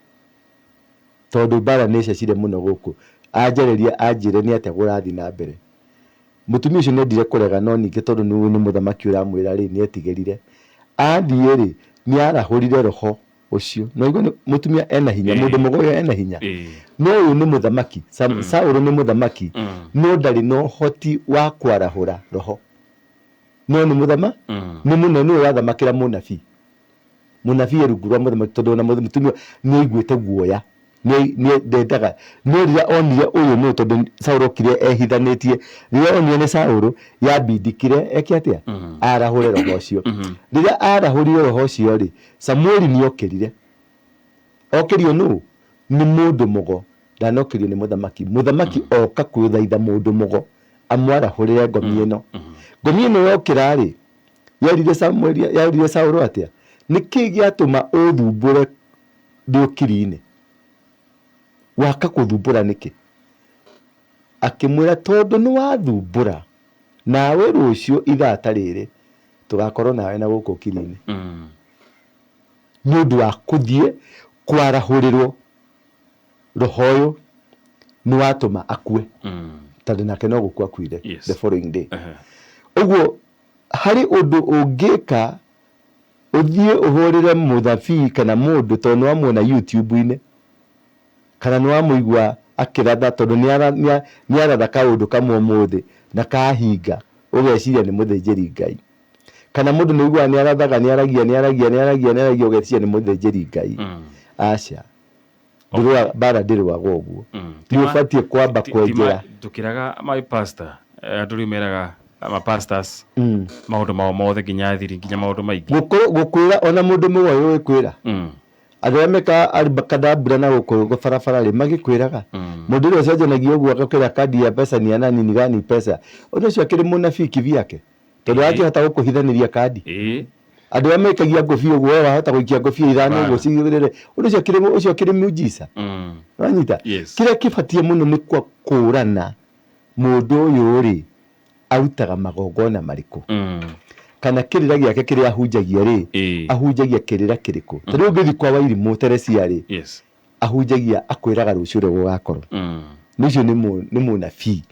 [SPEAKER 4] tondũ mbara nĩ ĩcecire mũno gũkũ, anjarĩrie anjĩre nĩ atĩa kũrathiĩ na mbere. Mũtumia ũcio nĩ endire kũrega, no ningĩ tondũ nĩ mũthamaki ũramwĩra rĩ, nĩ etigĩrire. Athiĩ rĩ, nĩ arahũrire roho ũcio. Na ũigue mũtumia ena hinya, mũndũ mũgo ũyũ ena hinya. No ũyũ nĩ mũthamaki, Saũlũ nĩ mũthamaki, no ndarĩ na ũhoti wa kwarahũra roho. No nĩ mũthama, nĩ mũnene, nĩwe ũrathamakĩra mũnabii. Mũnabii e rungu rwa mũthamaki, tondũ ona mũtumia nĩ aiguĩte guoya, nĩ ndendaga. No rĩrĩa onire ũyũ nũ, tondũ Saũlũ okire ehithanĩtie, rĩrĩa onire nĩ Saũlũ, yambindikire eke atĩa? Arahũre roho ũcio. Rĩrĩa arahũrire roho ũcio rĩ, Samueli nĩ okĩrire. Okĩrio nũ? Nĩ mũndũ mũgo. Ndanokĩrio nĩ mũthamaki. Mũthamaki oka kwĩthaitha mũndũ mũgo amwarahũrĩre ngomi ĩno. Ngomi ĩno yokĩra rĩ, yerire Samueli, yerire Saũlũ atĩa? Nĩkĩ gĩatũma ũthumbũre ndĩ ũkiri-inĩ? Waka kũthumbũra nĩkĩ? Akĩmwĩra, tondũ nĩ wathumbũra, nawe rũciũ ithaa ta rĩrĩ tũgakorwo nawe na gũkũ ũkiri-inĩ. Nĩ ũndũ wa kũthiĩ kwarahũrĩrwo roho ũyũ nĩ watũma akue, tondũ nake no gũkua akuire the following day. Ũguo harĩ ũndũ ũngĩka, ũthiĩ ũhũrĩre mũthabii kana mũndũ tondũ nĩ wamuona YouTube-inĩ kana nĩ wamũigua akĩratha, tondũ nĩ aratha kaũndũ kamwe ũmũthĩ na kahinga, ũgeciria nĩ mũthĩnjĩri Ngai. Kana mũndũ nĩ ũiguaga nĩ arathaga, nĩ aragia, nĩ aragia, nĩ aragia, nĩ aragia, ũgeciria nĩ mũthĩnjĩri Ngai. Aca. Ndĩrũaga, mbara ndĩrũagwo ũguo. Nĩ ũbatiĩ kwamba kwenjera.
[SPEAKER 3] Tũkĩraga my pastor, andũ rĩu meraga ma pastors maũndũ mao mothe, nginya thiri, nginya maũndũ maingĩ.
[SPEAKER 4] Gũkwĩra ona mũndũ mũgoĩ ũgĩkwĩra. Andũ arĩa mekaga abracadabra na gũkũ barabara rĩ, magĩkwĩraga. Mũndũ ũrĩa ũcenjanagia ũguo agakwĩra kandi ya pesa ni ya nani ni gani pesa. Ũndũ ũcio akĩrĩ mũnabii kivyake. Tondũ angĩhota gũkũhithanĩria kandi. Andũ arĩa maikagia ngũbia ũguo, we wahota gũikia ngũbia ithano ũguo cigĩrĩre. Ũndũ ũcio akĩrĩ, ũcio akĩrĩ miujiza. Wanyita?
[SPEAKER 3] Yes.
[SPEAKER 4] Kĩrĩa kĩbatiĩ mũno nĩ kũũrana mũndũ ũyũ rĩ, Arutaga magongona marĩkũ? Kana kĩrĩra gĩake kĩrĩa ahunjagia rĩ, ahunjagia kĩrĩra kĩrĩkũ? Ta rĩu ũngĩthiĩ kwa Wairimũ Teresia rĩ, ahunjagia akwĩraga rũciũ ũrĩa gũgakorwo. Nĩ ũcio nĩ nĩ mũnabii.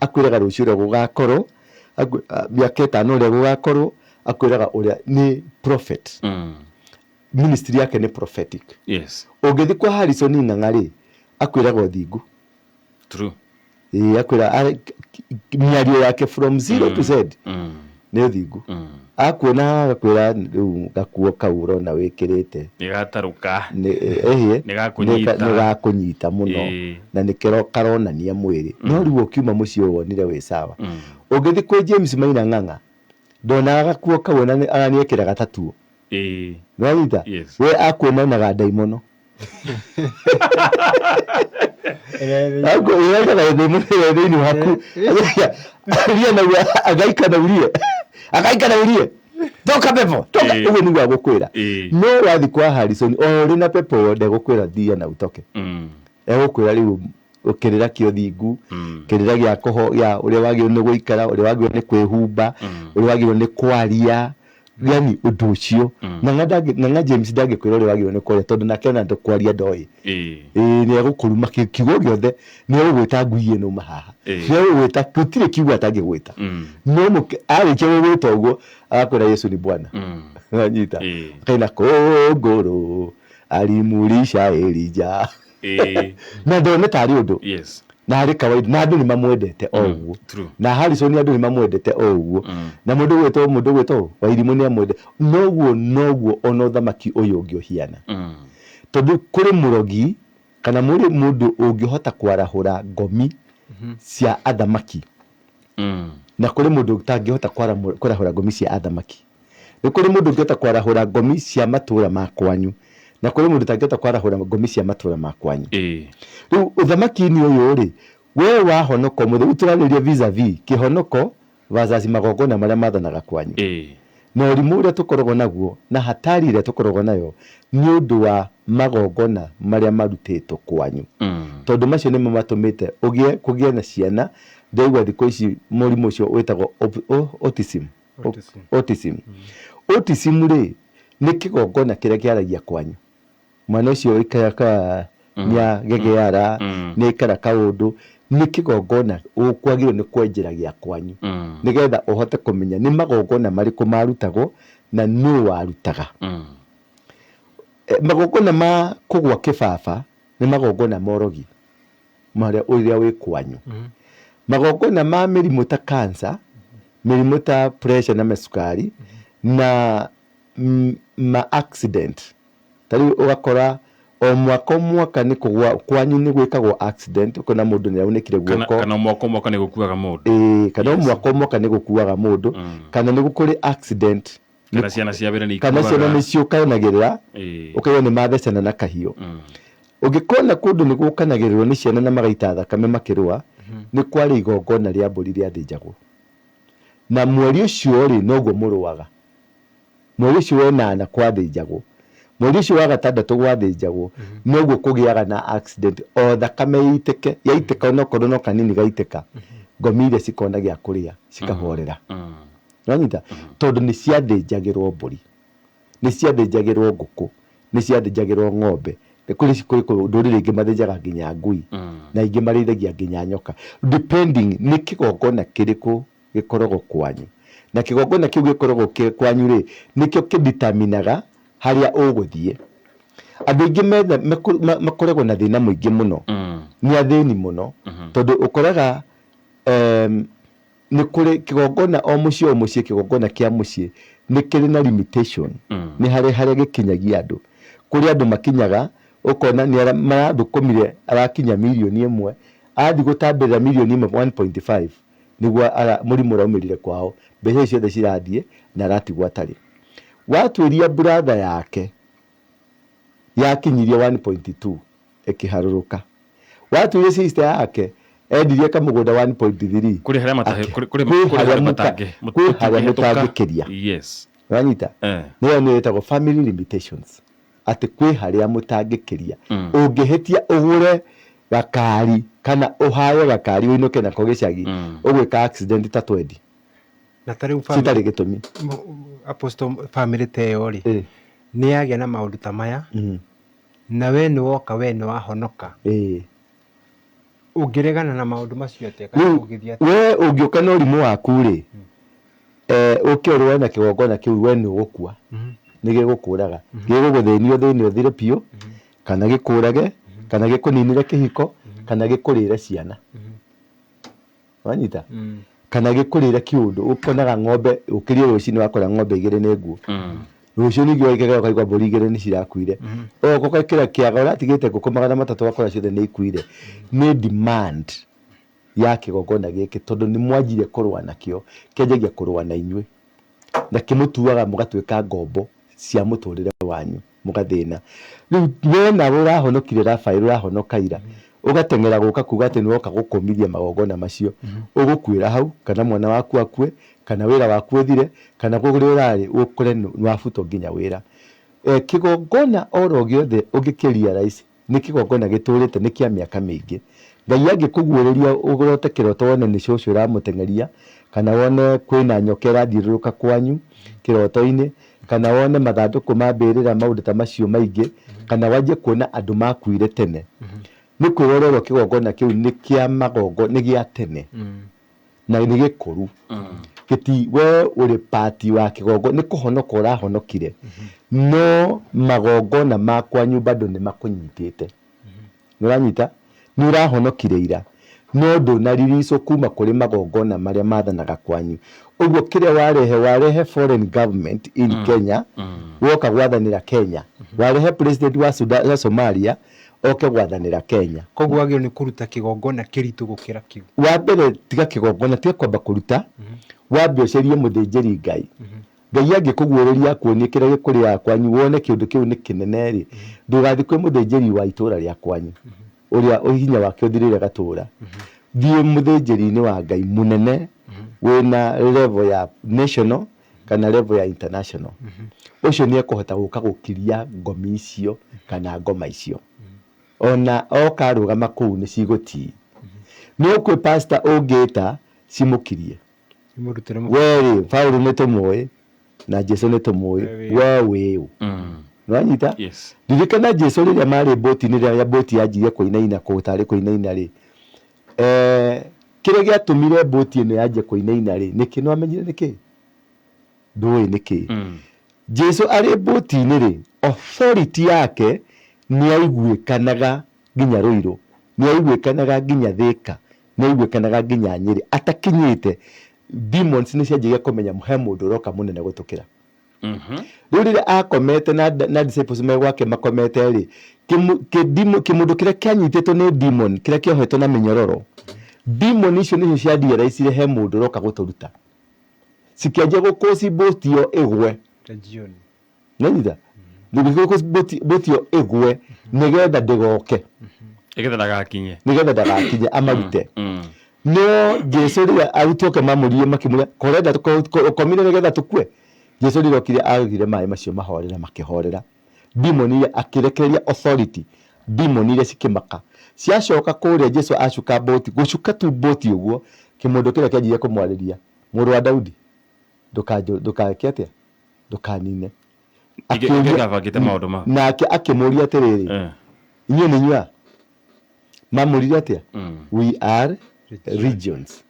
[SPEAKER 4] Akwĩraga rũciũ ũrĩa gũgakorwo, mĩaka ĩtano ũrĩa gũgakorwo, akwĩraga ũrĩa nĩ prophet. Ministry yake nĩ prophetic. Ũngĩthiĩ kwa Harrison Ng'ang'a rĩ, akwĩraga ũthingu.
[SPEAKER 3] True.
[SPEAKER 4] Ĩĩ, akwĩra mĩario yake from zero to Z nĩ ũthingu. Akuona agakwĩra rĩu gakuo kau ũrona wĩkĩrĩte
[SPEAKER 3] Nĩ gatarũka.
[SPEAKER 4] nĩ ĩhĩ
[SPEAKER 3] Nĩ gakũnyita.
[SPEAKER 4] Nĩ gakũnyita mũno na nĩ karonania mwĩrĩ. No rĩu ũkiuma mũciĩ wonire wĩ sawa. Ũngĩthiĩ kwĩ James Maina Ng'ang'a ndonaga gakuo kau ona nĩ ekĩraga tatuo. Nĩwanyita?
[SPEAKER 3] Yes.
[SPEAKER 4] We akuonanaga ndaimono. Akuonanaga ndaimono ĩrĩa thĩinĩ waku. Aria naguo agaika na urie. Agaika na urie. Toka pepo. Toka. Ũguo nĩguo agũkwĩra. No wathiĩ kwa Harrison o ũrĩ na pepo ĩyo ndegũkwĩra thiĩ na utoke. Egũkwĩra rĩu kĩrĩra kĩa ũthingu, kĩrĩra gĩa kũho gĩa ũrĩa wagĩrĩirwo nĩ gũikara, ũrĩa wagĩrĩirwo nĩ kwĩhumba, ũrĩa wagĩrĩirwo nĩ kwaria, yani ũndũ ũcio. Ng'ang'a ndangĩ Ng'ang'a James ndangĩkwĩra ũrĩa wagĩrĩirwo nĩ kwaria tondũ nake ona kwaria ndoĩ. Ĩĩ nĩ egũkũruma kiugo gĩothe, nĩ egũgwĩta ngui ĩno uma haha. Nĩ egũgwĩta gũtirĩ kiugo atangĩgwĩta. No arĩkia gũgwĩta ũguo agakwĩra Yesu ni Bwana. Wanyita? Akaina kũngũrũ alimulisha Elijah. Na ndone tarĩ ũndũ. Na arĩ kawaida na andũ nĩ mamwendete o ũguo. Na Harrison andũ nĩ mamwendete o ũguo. Na mũndũ gwĩtwo mũndũ gwĩtwo Wairimũ nĩ amwendete. Noguo noguo ona ũthamaki ũyũ ũngĩ ũhiana. Tondũ kũrĩ mũrogi kana mũrĩ mũndũ ũngĩhota kwarahũra ngomi cia athamaki. Na kũrĩ mũndũ ũtangĩhota kwarahũra ngomi cia athamaki. Nĩ kũrĩ mũndũ ũngĩhota kwarahũra ngomi cia matũũra ma kwanyu, na kũrĩ mũndũ ũtangĩhota kwarahũra ngomi cia matũũra ma kwanyu. Rĩu ũthamaki-inĩ ũyũ-rĩ, we wahonoka ũmũthĩ, rĩu tũrarĩrĩria vis-a-vis kĩhonoko versus magongona marĩa mathanaga kwanyu. Na ũrimũ ũrĩa tũkoragwo naguo na hatari ĩrĩa tũkoragwo nayo nĩ ũndũ wa magongona marĩa marutĩtwo kwanyu. Tondũ macio nĩmo matũmĩte ũgĩe kũgĩe na ciana, ndĩraigua thikũ ici mũrimũ ũcio wĩtagwo autism.
[SPEAKER 5] Autism.
[SPEAKER 4] Autism. Autism rĩ nĩ kĩgongona kĩrĩa kĩaragia kwanyu. Mwana ũcio ũikaraga nĩ agegeara, nĩ aikara kaũndũ, nĩ kĩgongona ũkwagĩrĩirwo nĩ kwenjera gĩa kwanyu nĩgetha ũhote kũmenya nĩ magongona marĩkũ marutagwo na nũ warutaga. Magongona ma kũgwa kĩbaba nĩ magongona ma ũrogi marĩa ũrĩa wĩ kwanyu. Magongona ma mĩrimũ ta cancer, mĩrimũ ta pressure na macukari na ma accident. Ta rĩu ũgakora o mwaka o mwaka nĩ kũgwa kwanyu nĩ gwĩkagwo accident, ũkona mũndũ nĩ aunĩkire guoko.
[SPEAKER 3] Kana o mwaka o mwaka nĩ gũkuaga mũndũ.
[SPEAKER 4] Ĩĩ, kana o mwaka o mwaka nĩ gũkuaga mũndũ, kana nĩ kũrĩ accident.
[SPEAKER 3] Kana ciana cia wĩra nĩ
[SPEAKER 4] Kana ciana nĩ ciũkanagĩrĩra, ũkaigua nĩ mathecana na kahiũ. Ũngĩkona kũndũ nĩ gũkanagĩrĩrwo nĩ ciana na magaita thakame makĩrũa, nĩ kwarĩ igongona rĩa mbũri rĩathĩnjagwo. Na mweri ũcio rĩ, noguo mũrũaga. Mweri ũcio wa ĩnana kwathĩnjagwo. Mweri ũcio wa gatandatũ gwathĩnjagwo, noguo kũgĩaga na accident, o thakame ĩitĩke, yaitĩka onokorwo no kanini gaitĩka, ngomi iria cikona gĩa kũrĩa, cikahorera. Nĩwanyita? Tondũ nĩ ciathĩnjagĩrwo mbũri, nĩ ciathĩnjagĩrwo ngũkũ, nĩ ciathĩnjagĩrwo ng'ombe. Nĩ kũrĩ kũrĩ ndũrĩrĩ ingĩ mathĩnjaga nginya ngui, na ingĩ marĩithagia nginya nyoka. Depending nĩ kĩgongona kĩrĩkũ gĩkoragwo kwanyu. Na kĩgongona kĩu gĩkoragwo kwanyu rĩ, nĩkĩo kĩ determine-aga harĩa ũgũthiĩ. Andũ aingĩ makoragwo na thĩna mũingĩ mũno, nĩ athĩni mũno, tondũ ũkoraga nĩ kũrĩ kĩgongona o mũciĩ o mũciĩ kĩgongona kĩa mũciĩ nĩ kĩrĩ na limitation. Nĩ harĩ harĩa gĩkinyagia andũ. Kũrĩ andũ makinyaga ũkona nĩ marathũkũmire arakinya mirioni ĩmwe, athiĩ gũtambĩrĩra mirioni ĩmwe 1.5 nĩguo mũrimũ ũraumĩrire kwao, mbeca icio ciothe cirathiĩ na aratigwo atarĩ. Watuĩria brother yake yakinyirie 1.2 ĩkĩharũrũka. Watuĩria sister yake endirie kamũgũnda 1.3
[SPEAKER 3] Kũrĩ harĩa
[SPEAKER 4] kwĩ harĩa mũtangĩkĩria. Wanyita? Nĩyo nĩyo ĩtagwo family limitations. Atĩ kwĩ harĩa mũtangĩkĩria. Ũngĩhĩtia ũgũre gakari kana ũhaye gakari ũinũke nako gĩcagi, ũgwĩka accident ta twendi.
[SPEAKER 5] Na ta rĩu
[SPEAKER 4] Citarĩ gĩtũmi.
[SPEAKER 5] Apostle, bamĩrĩ ta ĩyo rĩ, nĩ yagĩa na maũndũ ta maya, na we nĩ woka, we nĩ wahonoka, ũngĩregana na maũndũ macio atĩa, kana
[SPEAKER 4] Rĩu
[SPEAKER 5] ũngĩthiĩ atĩa?
[SPEAKER 4] We ũngĩũka na ũrimũ waku rĩ, ũke ũrũe na kĩgongona kĩu, we nĩ ũgũkua. Nĩ gĩgũkũraga, gĩgũgũthĩnia, ũthĩni ũthire biũ, kana gĩkũrage, kana gĩkũninĩre kĩhiko, kana gĩkũrĩre ciana, wanyita, kana gĩkũrĩre kĩũndũ. Ũkonaga ng'ombe, ũkĩrie rũcinĩ wakora ng'ombe igĩrĩ nĩ nguo, rũciũ ningĩ waikara ũkaigua mbũri igĩrĩ nĩ cirakuire. Ũgoka ũgekĩra kĩaga ũratigĩte ngũkũ 300, ũgakora ciothe nĩ ikuire. Nĩ demand ya kĩgongona gĩkĩ, tondũ nĩ mwanjire kũrũa nakĩo, kĩanjagia kũrũa na inyuĩ na kĩmũtuaga mũgatuĩka ngombo cia mũtũrĩre wanyu, mũgathĩna. Rĩu we nawe ũrahonokire Rafael, ũrahonoka ira, ũgateng'era gũka kuga atĩ nĩwoka gũkũmithia magongona macio, ũgũkuĩra hau, kana mwana waku akue, kana wĩra waku ũthire, kana kũrĩa ũrarĩ ũkore nĩwabutwo nginya wĩra. Kĩgongona oro gĩothe ũngĩkĩ realize nĩ kĩgongona gĩtũrĩte, nĩ kĩa mĩaka mĩingĩ. Ngai angĩkũguũrĩria ũrote kĩroto wone nĩ cũcũ ũramũteng'eria, kana wone kwĩna nyoka ĩrathiũrũrũka kwanyu kĩroto-inĩ, kana wone mathandũkũ ma mbĩrĩra, maũndũ ta macio maingĩ, kana wanjie kuona andũ makuire tene, nĩ kwĩrwo ũrerwo kĩgongona kĩu nĩ kĩa magongo, nĩ gĩa tene na nĩ gĩkũru. Gĩti we ũrĩ pati wa kĩgongona, nĩ kũhonoka ũrahonokire, no magongona ma kwanyu bado nĩ makũnyitĩte. Nĩ ũranyita? Nĩ ũrahonokire ira, no ndũnarilicwo kuma kũrĩ magongona marĩa mathanaga kwanyu. Ũguo kĩrĩa warehe, warehe foreign government in Kenya, woka gwathanĩra Kenya, warehe president wa Sudan, wa Somalia oke gwathanĩra Kenya.
[SPEAKER 5] Koguo wagĩrĩirwo nĩ kũruta kĩgongona kĩritũ gũkĩra kĩu.
[SPEAKER 4] Wa mbere, tiga kĩgongona, tiga kwamba kũruta, wambe ũcarie mũthĩnjĩri Ngai. Ngai angĩkũguũrĩria akuonie kĩrĩa gĩkũrĩaga kwanyu, wone kĩũndũ kĩu nĩ kĩnene rĩ, ndũgathiĩ kwĩ mũthĩnjĩri wa itũra rĩa kwanyu ũrĩa hinya wake ũthirĩire gatũra. Thiĩ mũthĩnjĩri-inĩ wa Ngai mũnene wĩna level ya national kana level ya international. Ũcio nĩ ekũhota gũka gũkiria ngomi icio kana ngoma icio. Ona oka arũgama kũu nĩ cigũtii. No kwĩ pastor ũngĩta cimũkirie.
[SPEAKER 5] Imũrutĩre.
[SPEAKER 4] We rĩ, Paũlũ nĩ tũmũĩ na Jesu nĩ tũmũĩ, we wĩũ? Nĩwanyita?
[SPEAKER 3] Yes.
[SPEAKER 4] Ririkana Jesu rĩrĩa marĩ mbũti-inĩ, rĩrĩa mbũti yanjirie kũinaina, kũu tarĩ kũinaina rĩ, kĩrĩa gĩatũmire mbũti ĩno yanjie kũinaina rĩ, nĩkĩ? Nĩwamenyire nĩkĩ? Ndũĩ nĩkĩ? Jesu arĩ mbũti-inĩ rĩ, authority yake nĩyaiguĩkanaga nginya Ruiru, nĩyaiguĩkanaga nginya Thika, nĩyaiguĩkanaga nginya Nyĩrĩ. Atakinyĩte, demons nĩcianjagia kũmenya he mũndũ ũroka mũnene gũtũkĩra. Rĩu rĩrĩa akomete na disciples me gwake makomete rĩ, kĩmũndũ kĩrĩa kĩanyitĩtwo nĩ demon, kĩrĩa kĩohetwo na mĩnyororo, demon icio nĩcio cia realize he mũndũ ũroka gũtũruta, cikĩanjia gũkũci mbũti ĩyo ĩgwe.
[SPEAKER 5] Legion.
[SPEAKER 4] Nĩnyita mbũti ĩyo ĩgwe nĩgetha ndĩgoke.
[SPEAKER 3] Nĩgetha ndagakinye.
[SPEAKER 4] Nĩgetha ndagakinye amarute. No Jesu rĩrĩa arutwo ake mamũririe, makĩmũria, korenda ũkomire nĩgetha tũkue? Jesu rĩrĩa okire agire maĩ macio mahorera, makĩhorera. Demon iria akĩrekereria authority, demon iria cikĩmaka, ciacoka kũrĩa Jesu acuka mbũti, gũcuka tu mbũti ũguo, kĩmũndũ kĩrĩa kĩanjirie kũmwarĩria, "Mũrũ wa Daudi, ndũkeke atĩa, ndũkanine."
[SPEAKER 3] Ingĩgabangĩte maũndũ ma
[SPEAKER 4] Nake akĩmũria atĩrĩrĩ, "Inyuĩ nĩ inyuĩ a?" Mamũririe atĩa? "We are legions,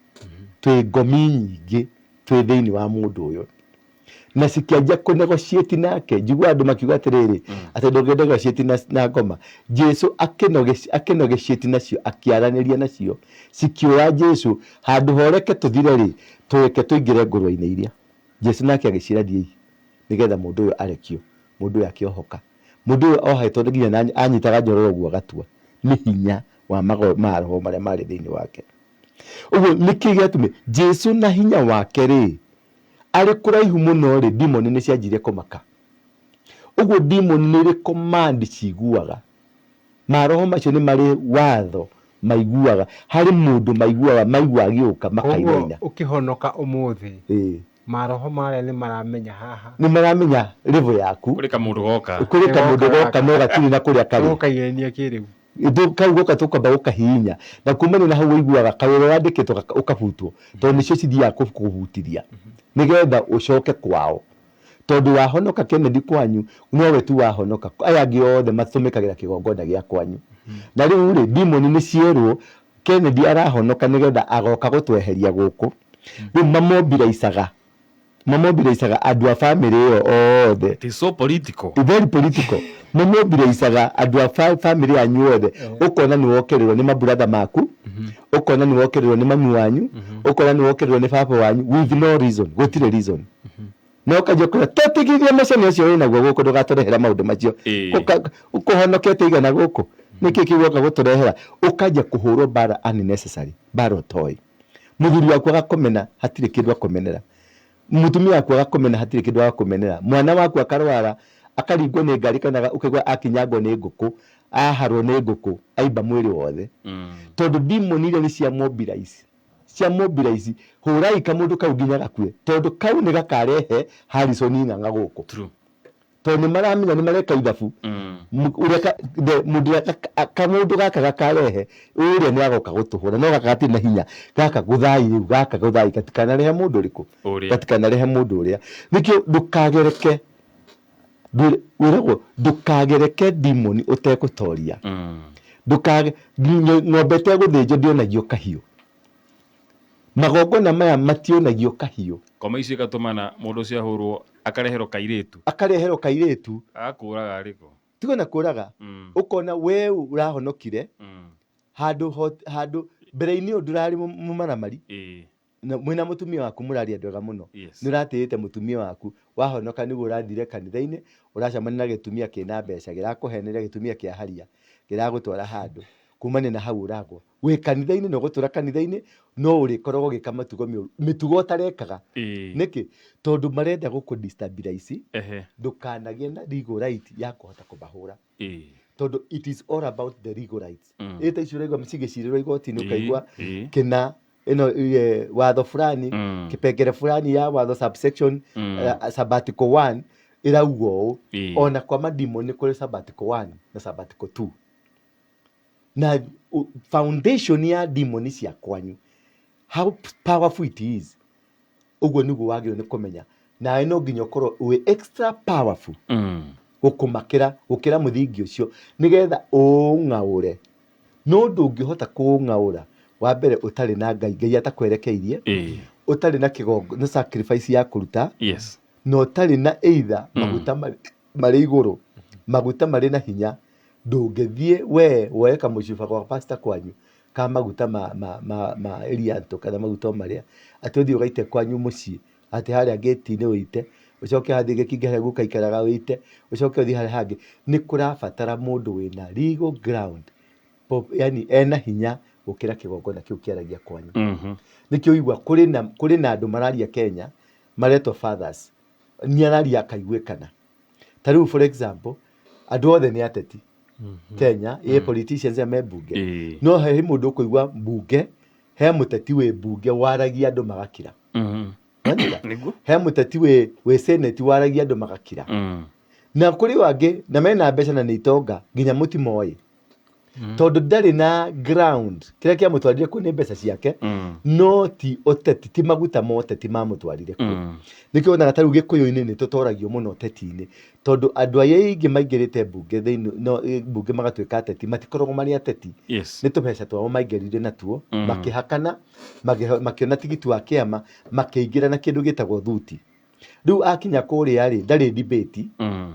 [SPEAKER 4] twĩ ngomi nyingĩ twĩ thĩinĩ wa mũndũ ũyũ." Na cikĩanjia kũnegotiate nake. Njiguaga andũ makiuga atĩrĩrĩ, atĩ ndũngĩ negotiate na ngoma. Jesu akĩnegotiate nacio, akĩaranĩria nacio, cikĩũra Jesu, "Handũ horeke tũthire rĩ, tũreke tũingĩre ngũrwe-inĩ iria." Jesu nake agĩciĩra, "Thiĩi," nĩgetha mũndũ ũyũ arekio. Mũndũ ũyũ akĩohoka. Mũndũ ũyũ ohetwo nginya na anyitaga njororo ũguo agatua, nĩ hinya wa maroho marĩa marĩ thĩinĩ wake. Ũguo nĩkĩ gĩatũmire Jesu na hinya wake rĩ, arĩ kũraihu mũno rĩ, demon nĩ cianjirie kũmaka. Ũguo demon nĩ ĩrĩ command ciguaga. Maroho macio nĩ marĩ watho maiguaga, harĩ mũndũ maiguaga, maigua agĩũka
[SPEAKER 5] Koguo
[SPEAKER 4] makainaina.
[SPEAKER 5] Ũkĩhonoka ũmũthĩ, maroho marĩa nĩ maramenya haha.
[SPEAKER 4] Nĩ maramenya level yaku.
[SPEAKER 3] Kũrĩ kamũndũ goka.
[SPEAKER 4] Kũrĩ kamũndũ goka no gatirĩ na kũrĩa karĩ.
[SPEAKER 5] Gũkaigania kĩrĩu.
[SPEAKER 4] Kau goka tũkwamba gũkahihinya na kumania na hau ũiguaga kawĩra wandĩkĩtwo ũkabutwo, tondũ nĩcio cithiaga kũhutithia nĩgetha ũcoke kwao, tondũ wahonoka Kennedy kwanyu nowe tu wahonoka, aya angĩ othe matũmĩkagĩra kĩgongona gĩa kwanyu. Na rĩu rĩ, demon nĩ cierwo Kennedy arahonoka nĩgetha agoka gũtweheria gũkũ. Rĩu mamobilaicaga andũ a famĩlĩ ĩyo othe.
[SPEAKER 3] It is so political.
[SPEAKER 4] Very political. Mamobilaicaga andũ a famĩlĩ yanyu othe, ũkona nĩ wokererwo nĩ maburatha maku, ũkona nĩ wokererwo nĩ mami wanyu, ũkona nĩ wokererwo nĩ baba wanyu with no reason, gũtirĩ reason. Na ũkanjia kũrĩa tũtigithie mũcene ũcio wĩnaguo gũkũ, ndũgatũrehera maũndũ macio. Ũkũhonokete igana gũkũ, nĩkĩ kĩu woka gũtũrehera? Ũkanjia kũhũrwo mbara unnecessary, mbara ũtoĩ. Mũthuri waku agakomena, hatirĩ kĩndũ akomenera. Mũtumia waku agakomena, hatirĩ kĩndũ agakomenera. Mwana waku akarwara, akaringwo nĩ ngari, kana ũkaigua akinyangwo nĩ ngũkũ, aharwo nĩ ngũkũ, aimba mwĩrĩ wothe. Tondũ demon iria nĩ cia mobilize, cia mobilize, hũrai kamũndũ kau nginya gakue, tondũ kau nĩ gakarehe Harrison Ng'ang'a gũkũ. Tondũ nĩ maramenya nĩ mareka ithabu. Ũrĩa mũndũ ũrĩa kamũndũ gaka gakarehe ũrĩa nĩ agoka gũtũhũra, no gaka gatirĩ na hinya, gaka gũthai rĩu, gaka gũthai gatikanarehe mũndũ ũrĩkũ?
[SPEAKER 3] Ũrĩa.
[SPEAKER 4] Gatikanarehe mũndũ ũrĩa. Nĩkĩo ndũkagereke, wĩragwo ndũkagereke demon ũtegũtoria. Ndũkage, ng'ombe ĩtegũthĩnjwo ndĩonagio kahiũ. Magongona maya mationagio kahiũ.
[SPEAKER 3] Ngoma icio igatũmana mũndũ ũcio ahũrwo, akareherwo kairĩtu.
[SPEAKER 4] Akareherwo kairĩtu.
[SPEAKER 3] Agakũraga arĩkũ?
[SPEAKER 4] Tiga na kũraga. Ũkona we ũrahonokire handũ handũ mbere-inĩ ũyũ ndũrarĩ mũmaramari. Na mwĩna mũtumia waku mũraria andũ ega mũno. Nĩ ũratĩĩte mũtumia waku, wahonoka nĩguo ũrathire kanitha-inĩ, ũracemania na gĩtumia kĩna mbeca, kĩrakũheneria, gĩtumia kĩa haria, kĩragũtwara handũ, kumania na hau ũragwa. Wĩ kanitha-inĩ na ũgũtũra kanitha-inĩ, no ũrĩkoragwo ũgĩka matugo mĩũru, mĩtugo ũtarekaga. Nĩkĩ? Tondũ marenda gũkũ destabilize, ndũkanagĩe na legal right ya kũhota kũmahũra. Tondũ it is all about the legal rights. Ĩ ta icio ũraigua cigĩcirĩrwo igoti-inĩ, ũkaigua kĩna ĩno watho fulani, kĩpengere fulani ya watho subsection, sub article 1 ĩrauga ũũ. Ona kwa mademon nĩ kũrĩ sub article 1 na sub article 2. Na foundation ya demon cia kwanyu, how powerful it is, ũguo nĩguo wagĩrĩirwo nĩ kũmenya. Nawe no nginya ũkorwo wĩ extra powerful gũkũmakĩra, gũkĩra mũthingi ũcio, nĩgetha ũũng'aũre. No ndũngĩhota kũũng'aũra wa mbere ũtarĩ na Ngai, Ngai atakwerekeirie, ũtarĩ na kĩgongo, na sacrifice ya kũruta, na ũtarĩ na either maguta marĩ igũrũ, maguta marĩ na hinya. Ndũngĩthiĩ we woe kamũcuba gwa pastor kwanyu ka maguta ma Elianto kana maguta o marĩa, atĩ ũthiĩ ũgaite kwanyu mũciĩ, atĩ harĩa gate-inĩ ũite, ũcoke hathiĩ gĩkinga harĩa guka aikaraga ũite, ũcoke ũthiĩ harĩa hangĩ. Nĩ kũrabatara mũndũ wĩna legal ground, yani ena hinya gũkĩra kĩgongona kĩu kĩaragia kwanyu. Nĩkĩo ũigua kũrĩ na andũ mararia Kenya maretwo fathers, nĩ araria akaiguĩkana. Ta rĩu for example, andũ othe nĩ ateti Kenya, ĩ politicians aya me mbunge, no he mũndũ ũkũigua mbunge, he mũteti wĩ mbunge waragia andũ magakira. Wanyita?
[SPEAKER 3] Nĩguo.
[SPEAKER 4] He mũteti wĩ senate waragia andũ magakira. Na kũrĩ angĩ na mena mbeca na nĩ itonga nginya mũtimoĩ, tondũ ndarĩ na ground. Kĩrĩa kĩamũtwarire kuo nĩ mbeca ciake, no ti ũteti, ti maguta ma ũteti mamũtwarire kuo. Nĩkĩo wonaga ta rĩu Gĩkũyũ-inĩ nĩ tũtoragio mũno ũteti-inĩ, tondũ andũ arĩa aingĩ maingĩrĩte mbunge thĩinĩ no mbunge magatuĩka ateti, matikoragwo marĩ ateti. Nĩ tũbeca twao maingĩrire natuo, makĩhakana, makĩona tigiti wa kĩama, makĩingĩra na kĩndũ gĩtagwo thuti. Rĩu akinya kũrĩa rĩ, ndarĩ debate,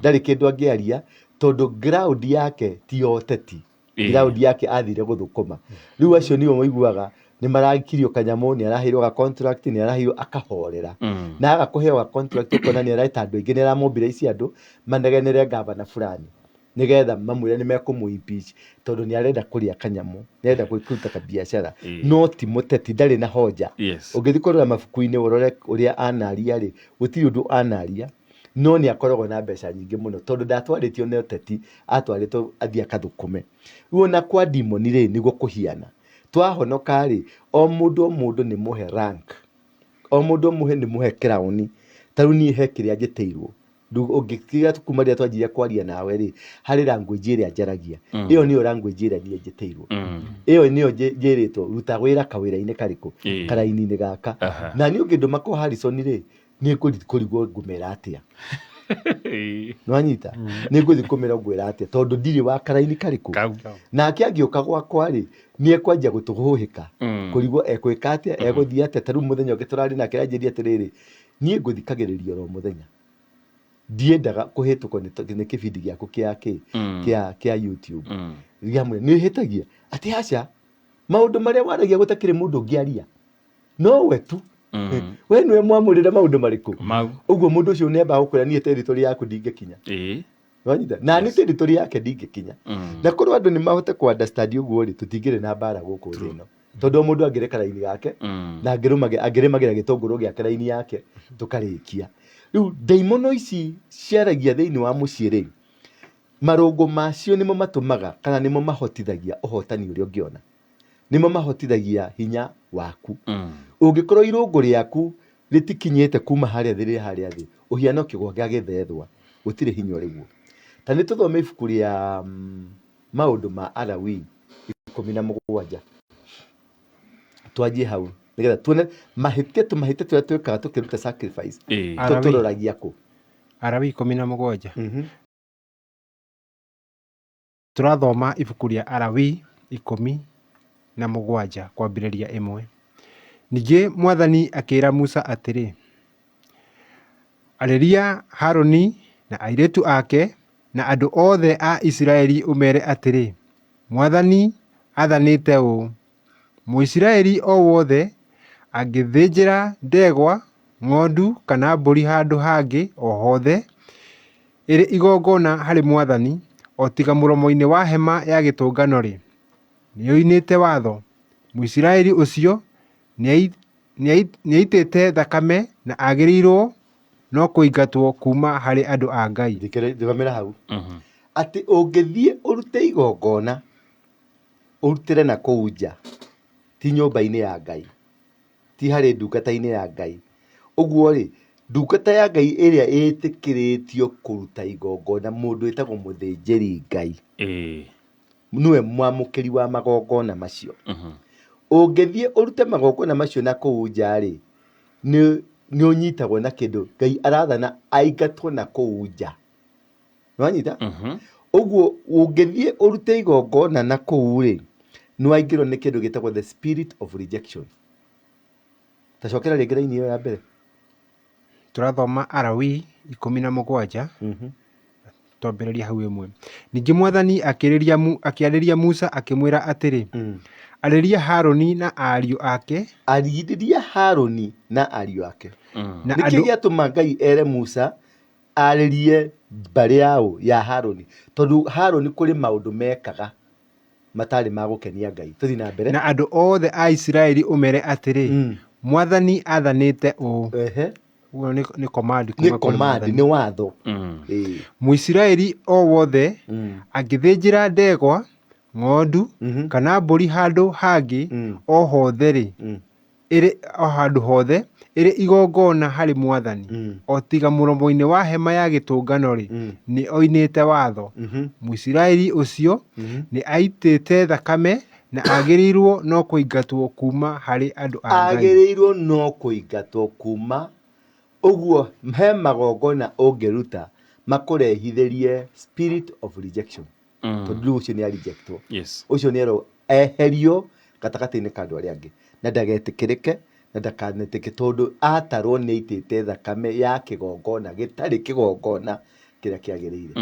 [SPEAKER 4] ndarĩ kĩndũ angĩaria, tondũ ground yake ti ya ũteti. Ground yake athire gũthũkũma. Rĩu acio nĩo maiguaga nĩ marakirio kanyamũ, nĩ araheirwo ga contract, nĩ araheirwo akahorera. Na aga kũheo ga contract, ũkona nĩ areta andũ aingĩ, nĩ aramobilize andũ manegenere gavana fulani, nĩgetha mamwĩre nĩ mekũmũ impeach, tondũ nĩ arenda kũrĩa kanyamũ, nĩ arenda kũruta kabiacara. No ti mũteti, ndarĩ na hoja. Ũngĩthiĩ kũrora mabuku-inĩ ũrore ũrĩa anaria rĩ, gũtirĩ ũndũ anaria, no nĩ akoragwo na mbeca nyingĩ mũno, tondũ ndatwarĩtio nĩ ũteti, atwarĩtwo athiĩ akathũkũme. Rĩu ona kwa demon rĩ, nĩguo kũhiana. Twahonoka rĩ, o mũndũ o mũndũ nĩ mũhe rank, o mũndũ o mũhe nĩ mũhe crown. Ta rĩu niĩ he kĩrĩa njĩtĩirwo. Ũngĩtiga kuma rĩrĩa twanjirie kwaria nawe rĩ, harĩ language ĩrĩa njaragia. Ĩyo nĩyo language ĩrĩa niĩ njĩtĩirwo. Ĩyo nĩyo njĩrĩtwo ruta wĩra kawĩra-inĩ karĩkũ? Karaini-inĩ gaka. Na niĩ ũngĩndũma kwa Harrison rĩ, niĩ ngũthiĩ kũrigwo ngũmera atĩa. Nĩwanyita? Nĩ ngũthiĩ kũmera ngwĩra atĩa tondũ ndirĩ wa karaini karĩkũ?
[SPEAKER 3] Kau.
[SPEAKER 4] Nake angĩũka gwakwa rĩ, nĩ ekwanjia gũtũhũhĩka. Kũrigwo ekwĩka atĩa, egũthiĩ atĩa. Ta rĩu mũthenya ũngĩ tũrarĩ nake aranjĩria atĩrĩrĩ, niĩ ngũthikagĩrĩria oro mũthenya. Ndiendaga kũhĩtũkwo nĩ kĩbindi gĩaku kĩa kĩ? Kĩa YouTube. Rĩamwe nĩ ũhĩtagia atĩ aca, maũndũ marĩa waragia gũtakĩrĩ mũndũ ũngĩaria. No we tu. We nĩwe mwamũrĩre maũndũ marĩkũ?
[SPEAKER 3] Mau.
[SPEAKER 4] Ũguo mũndũ ũcio nĩ ambaga gũkwĩra niĩ territory yaku ndingĩkinya. Wanyita? Na niĩ territory yake ndingĩkinya. Na korwo andũ nĩ mahote kũ understand ũguo rĩ, tũtingĩrĩ na mbara gũkũ thĩ ĩno. Tondũ o mũndũ angĩreka raini yake, na angĩrĩmagĩra gĩtũngũrũ gĩake raini yake, tũkarĩkia. Rĩu ndaimono ici ciaragia thĩinĩ wa mũciĩ rĩ, marũngo macio nĩmo matũmaga kana nĩmo mahotithagia ũhotani ũrĩa ũngĩona. Nĩmo mahotithagia hinya waku. Ũngĩkorwo irũngo rĩaku rĩtikinyĩte kuma harĩa thĩ rĩ harĩa thĩ, ũhiana kĩgwa gĩa gĩthethwa, gũtirĩ hinya ũrĩ guo. Ta nĩ tũthome ibuku rĩa maũndũ ma Alawii 17. Twanjie hau nĩgetha tuone mahĩtia, tũmahĩtia tũrĩa twĩkaga tũkĩruta sacrifice, tũtũroragia kũ?
[SPEAKER 5] Alawii 17. Tũrathoma ibuku rĩa Alawii 17 kwambĩrĩria 1. Ningĩ mwathani akĩĩra Musa atĩrĩ, Arĩria Harũni na airĩtu ake na andũ othe a Isiraeli ũmeere atĩrĩ, mwathani aathanĩte ũũ, Mũisiraeli o wothe angĩthĩnjĩra ndegwa, ng'ondu kana mbũri handũ hangĩ o hothe ĩrĩ igongona harĩ mwathani, o tiga mũromo-inĩ wa hema ya gĩtũngano-rĩ, nĩoinĩte watho. Mũisiraeli ũcio nĩaitĩte thakame na agĩrĩirwo no kũingatwo kuuma harĩ andũ a Ngai.
[SPEAKER 4] Thikĩrĩria hau. Atĩ ũngĩthiĩ ũrute igongona, ũrutĩre na kũu nja, ti nyũmba-inĩ ya Ngai, ti harĩ ndungata-inĩ ya Ngai. Ũguo rĩ, ndungata ya Ngai ĩrĩa ĩtĩkĩrĩtio kũruta igongona, mũndũ wĩtagwo mũthĩnjĩri Ngai, nĩwe mwamũkĩri wa magongona macio. Ũngĩthiĩ ũrute magongona macio na kũu nja rĩ, nĩ ũnyitagwo na kĩndũ Ngai arathana aingatwo na kũu nja. Nĩwanyita? Ũguo ũngĩthiĩ ũrute igongona na kũu rĩ, nĩ waingĩrwo nĩ kĩndũ gĩtagwo the spirit of rejection. Ta cokera rĩngĩ raini ĩyo ya mbere.
[SPEAKER 5] Tũrathoma Alawii 17 twambĩrĩria hau 1. Ningĩ mwathani akĩarĩria Musa akĩmwĩra atĩrĩ, Arĩria Harũni na ariũ ake.
[SPEAKER 4] Arĩria Harũni na ariũ ake. Nĩkĩ gĩatũma Ngai ere Musa arĩrie mbarĩ yao ya Harũni? Tondũ Harũni kũrĩ maũndũ mekaga matarĩ ma gũkenia Ngai. Tũthiĩ na mbere.
[SPEAKER 5] Na andũ othe a Isiraeli ũmere atĩrĩ, mwathani athanĩte ũũ. Ũguo nĩ command
[SPEAKER 4] Nĩ
[SPEAKER 5] kuma kũrĩ
[SPEAKER 4] command,
[SPEAKER 5] mwathani.
[SPEAKER 4] nĩ watho.
[SPEAKER 5] Mũisiraeli o wothe angĩthĩnjĩra ndegwa, ng'ondu kana mbũri handũ hangĩ o hothe rĩ, ĩrĩ o handũ hothe ĩrĩ igongona harĩ mwathani, o tiga mũromo-inĩ wa hema ya gĩtũngano rĩ, nĩ oinĩte watho. Mũisiraeli ũcio nĩ aitĩte thakame na agĩrĩirwo no kũingatwo kuma harĩ andũ a Ngai.
[SPEAKER 4] Agĩrĩirwo no kũingatwo kuma. Ũguo he magongona ũngĩruta makũrehithĩrie spirit of rejection. Tondũ rĩu ũcio nĩ a-rejectwo. Ũcio nĩ erwo eherio gatagatĩ-inĩ ka andũ arĩa angĩ na ndagetĩkĩrĩke na ndakanetĩke tondũ atarwo nĩ aitĩte thakame ya kĩgongona gĩtarĩ kĩgongona kĩrĩa kĩagĩrĩire.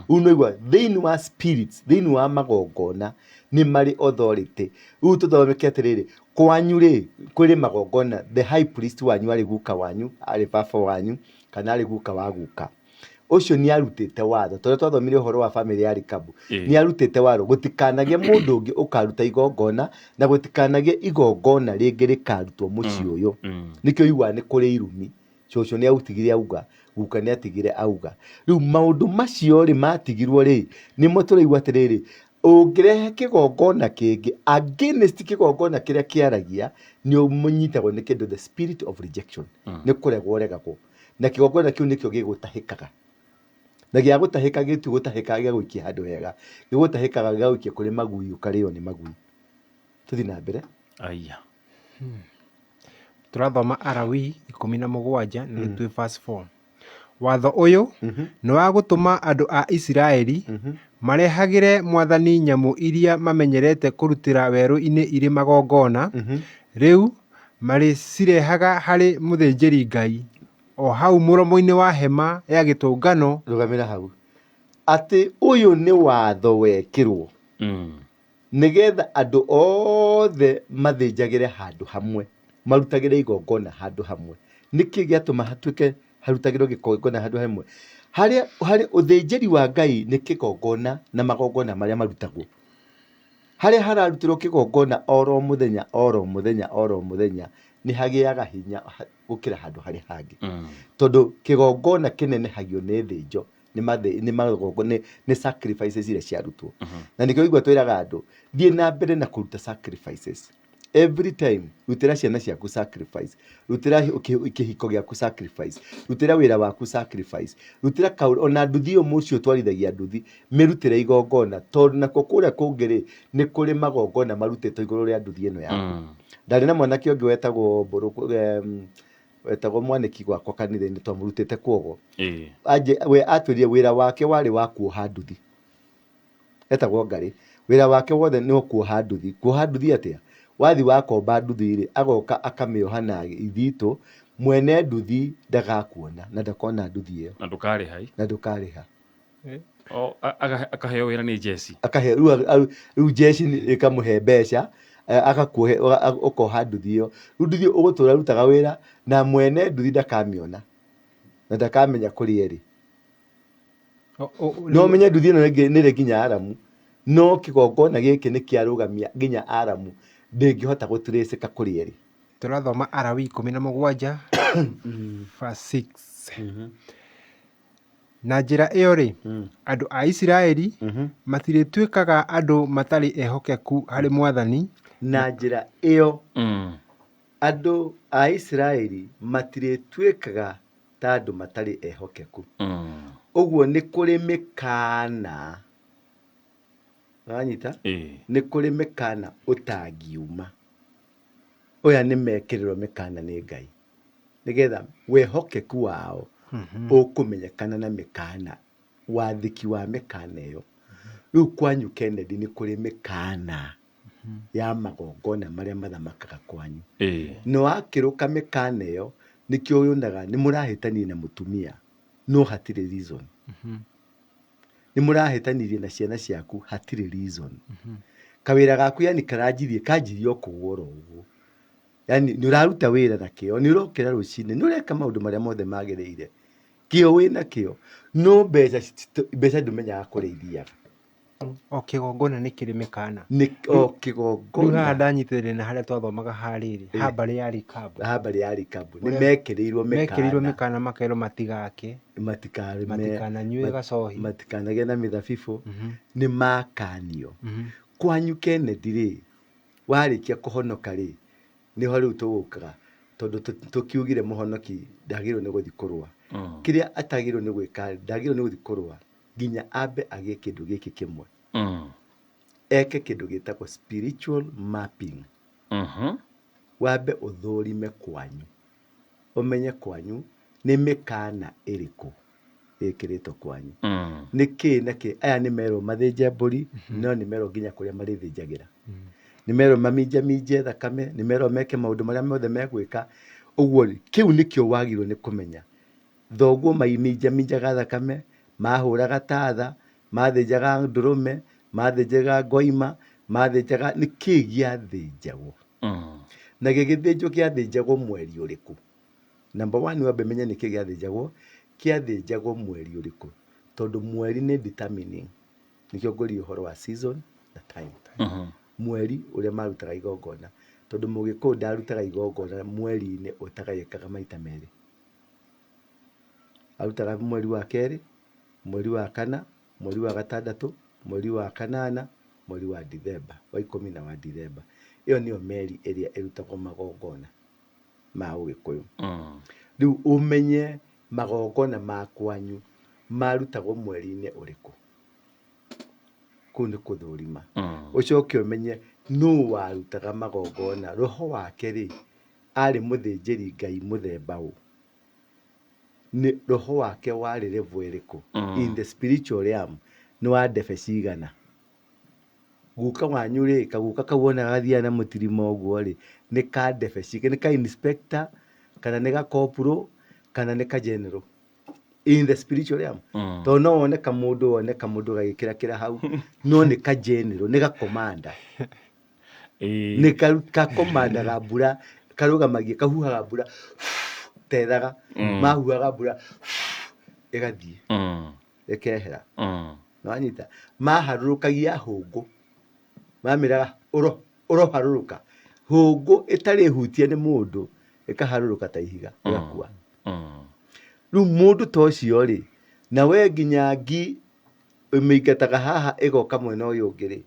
[SPEAKER 4] Rĩu nĩ waigua thĩinĩ wa spirits, thĩinĩ wa magongona nĩ marĩ authority. Rĩu tũthomeke atĩrĩrĩ, kwanyu rĩ kũrĩ magongona, the high priest wanyu arĩ guka wanyu, arĩ baba wanyu kana arĩ guka wa guka. Ũcio nĩ arutĩte watho, tondũ twathomire ũhoro wa famĩlĩ ya Rikabu, nĩ arutĩte watho gũtikanagĩe mũndũ ũngĩ ũkaruta igongona na gũtikanagĩe igongona rĩngĩ rĩkarutwo mũciĩ ũyũ. Nĩkĩo ũiguaga nĩ kũrĩ irumi. Cũcũ nĩ autigire auga, guka nĩ atigire auga. Rĩu maũndũ macio rĩ matigirwo rĩ, nĩmo tũraigua atĩrĩrĩ, ũngĩrehe kĩgongona kĩngĩ against kĩgongona kĩrĩa kĩaragia, nĩ ũnyitagwo nĩ kĩndũ the spirit of rejection. Nĩ kũregwo ũregagwo. Na kĩgongona kĩu nĩkĩo gĩgũtahĩkaga. Na gĩa gũtahĩka gĩtigũtahĩka gĩa gũikia handũ hega, gĩgũtahĩkaga gĩgagũikia kũrĩ magui, ũkarĩo nĩ magui. Tũthiĩ na mbere.
[SPEAKER 3] Aya.
[SPEAKER 5] Tũrathoma Alawii 17 na nĩ twĩ verse 4. Watho ũyũ nĩ wa gũtũma andũ a Isiraeli marehagĩre mwathani nyamũ iria mamenyerete kũrutĩra werũ-inĩ irĩ magongona, rĩu marĩcirehaga harĩ mũthĩnjĩri-Ngai, o hau mũromo-inĩ wa hema ya gĩtũngano.
[SPEAKER 4] Rũgamĩra hau. Atĩ ũyũ nĩ watho wekĩrwo nĩgetha andũ othe mathĩnjagĩre handũ hamwe, marutagĩre igongona handũ hamwe. Nĩkĩ gĩatũma hatuĩke harutagĩrwo gĩkongona handũ hamwe? Harĩa harĩ ũthĩnjĩri wa Ngai nĩ kĩgongona na magongona marĩa marutagwo. Harĩa hararutĩrwo kĩgongona oro mũthenya oro mũthenya oro mũthenya nĩ hagĩaga hinya gũkĩra handũ harĩa hangĩ. Tondũ kĩgongona kĩnenehagio nĩ thĩnjo, nĩ magongona, nĩ sacrifices iria ciarutwo. Na nĩkĩo ũigua twĩraga andũ, thiĩ na mbere na kũruta sacrifices. Every time, rutĩra ciana ciaku sacrifice, rutĩra kĩhiko gĩaku sacrifice, rutĩra wĩra waku sacrifice, rutĩra kaũndũ, ona nduthi ĩyo mũciĩ ũtwarithagia nduthi, mĩrutĩre igongona, tondũ nakuo kũrĩa kũngĩ rĩ, nĩ kũrĩ magongona marutĩtwo igũrũ rĩa nduthi ĩno yaku. Ndarĩ na mwanake ũngĩ wetagwo Mbũrũ, wetagwo mwanĩki gwakwa kanitha-inĩ, twamũrutĩte kuogo. Anje, we atwĩrire wĩra wake warĩ wa kuoha nduthi. Etagwo Ngarĩ. Wĩra wake wothe nĩ kuoha nduthi. Kuoha nduthi atĩa? Wathi wakomba nduthi rĩ, agoka akamĩoha na ithitũ, mwene nduthi ndagakuona na ndakona nduthi ĩyo.
[SPEAKER 3] Na ndũkarĩha.
[SPEAKER 4] Na ndũkarĩha.
[SPEAKER 3] O, akaheo wĩra nĩ jeci.
[SPEAKER 4] Akahe, rĩu jeci ĩkamũhe mbeca, agakuohe, ũkoha nduthi ĩyo. Rĩu nduthi ĩyo ũgũtũra rutaga wĩra na mwene nduthi ndakamĩona na ndakamenya kũrĩa ĩrĩ. No menye nduthi ĩno nĩ ĩrĩ nginya Aramu, no kĩgongona gĩkĩ nĩ kĩarũgamia nginya Aramu, ndĩngĩhota gũtirĩcĩka kũrĩa ĩrĩ.
[SPEAKER 5] Tũrathoma Alawii 17 verse 6. Na njĩra ĩyo rĩ, andũ a Isiraeli matirĩtuĩkaga andũ matarĩ ehokeku harĩ mwathani.
[SPEAKER 4] Na njĩra ĩyo, andũ a Isiraeli matirĩtuĩkaga ta andũ matarĩ ehokeku. Ũguo nĩ kũrĩ mĩkana. Ũranyita? Nĩ kũrĩ mĩkana ũtangiuma. Ũya nĩ mekĩrĩrwo mĩkana nĩ Ngai. Nĩgetha wĩhokeku wao ũkũmenyekana na mĩkana, wathĩki wa mĩkana ĩyo. Rĩu kwanyu Kennedy nĩ kũrĩ mĩkana ya magongona marĩa mathamakaga kwanyu. Na wakĩrũka mĩkana ĩyo, nĩkĩo yonaga nĩ mũrahĩtania na mũtumia, no hatirĩ reason. Nĩ mũrahĩtanirie na ciana ciaku, hatirĩ reason. Kawĩra gaku yani karanjirie, kanjirie o kũgũa oro ũguo. Yani nĩ ũraruta wĩra na kĩo, nĩ ũrokĩra rũcinĩ, nĩ ũreka maũndũ marĩa mothe magĩrĩire. Kĩo wĩna kĩo, no mbeca ndũmenyaga kũrĩa ithiaga.
[SPEAKER 5] O kĩgongona nĩ kĩrĩ mĩkana.
[SPEAKER 4] Nĩ o kĩgongona.
[SPEAKER 5] Rĩu haha ndanyitĩrĩire na harĩa twathomaga harĩrĩ, ha mbarĩ ya Rikabu.
[SPEAKER 4] Ha mbarĩ ya Rikabu. Nĩ mekĩrĩirwo mĩkana.
[SPEAKER 5] Mekĩrĩirwo mĩkana makerwo matigake.
[SPEAKER 4] Matikarĩme.
[SPEAKER 5] Matikananyue gacohi.
[SPEAKER 4] Matikanagĩe na mĩthabibũ. Nĩ makanio. Kwanyu Kennedy rĩ, warĩkia kũhonoka rĩ, nĩho rĩu tũgũkaga, tondũ tũkiugire mũhonoki ndagĩrĩirwo nĩ gũthiĩ kũrũa. Kĩrĩa atagĩrĩirwo nĩ gwĩka, ndagĩrĩirwo nĩ gũthiĩ kũrũa nginya ambe agĩe kĩndũ gĩkĩ kĩmwe. Eke kĩndũ gĩtagwo spiritual mapping. Wambe ũthũrime kwanyu, ũmenye kwanyu nĩ mĩkana ĩrĩkũ ĩkĩrĩtwo kwanyu. Nĩ kĩ na kĩ, aya nĩ merwo mathĩnje mbũri, no nĩ merwo nginya kũrĩa marĩthĩnjagĩra. Nĩ merwo maminjaminje thakame, nĩ merwo meke maũndũ marĩa mothe megwĩka. Ũguo rĩ, kĩu nĩkĩo wagĩrĩirwo nĩ kũmenya. Thoguo maminjaminjaga thakame, mahũraga tatha, mathĩnjaga ndũrũme, mathĩnjaga ngoima, mathĩnjaga, nĩ kĩ gĩathĩnjagwo? Na gĩgĩthĩnjwo gĩathĩnjagwo mweri ũrĩkũ? Number one, wambe menye nĩ kĩ gĩathĩnjagwo, kĩathĩnjagwo mweri ũrĩkũ? Tondũ mweri nĩ determining. Nĩkĩo ngũria ũhoro wa season na time. Mweri ũrĩa marutaga igongona. Tondũ Mũgĩkũyũ ndarutaga igongona mweri-inĩ ũtagayĩkaga maita merĩ. Arutaga mweri wa kerĩ, mweri wa kana, mweri wa gatandatũ, mweri wa kanana, mweri wa Dithemba, wa ikũmi na wa Dithemba. Ĩyo nĩyo meri ĩrĩa ĩrutagwo magongona ma Ũgĩkũyũ. Rĩu ũmenye magongona ma kwanyu Marutagwo mweri-inĩ ũrĩkũ? Kũu nĩ kũthũrima.
[SPEAKER 3] Mm.
[SPEAKER 4] Ũcoke ũmenye nũ warutaga magongona, roho wake rĩ, arĩ mũthĩnjĩri Ngai mũthemba ũ, nĩ roho wake warĩ level ĩrĩkũ? In the spiritual realm nĩ wa ndebe cigana? Guka wanyu rĩ, kaguka kau wonaga gathiaga na mũtirima ũguo rĩ, nĩ ka ndebe cigana? Nĩ ka inspector kana nĩ ga corporal kana nĩ ka general in the spiritual realm?
[SPEAKER 3] Mm.
[SPEAKER 4] Tondũ no wone kamũndũ, wone kamũndũ gagĩkĩrakĩra hau, no nĩ ka general, nĩ ga commander?
[SPEAKER 3] Ĩĩ.
[SPEAKER 4] Nĩ kakomandaga mbura, karũgamagia, kahuhaga mbura tethaga. Mahuhaga mbura ĩgathiĩ, ĩkehera. Nĩwanyita? Maharũrũkagia hũngũ, mamĩraga ũroharũrũka hũngũ ĩtarĩ hutie nĩ mũndũ, ĩkaharũrũka ta ihiga, ĩgakua. Rĩu mũndũ ta ũcio rĩ, na we nginya ngi ũmĩingataga haha ĩgoka mwena ũyũ ũngĩ rĩ,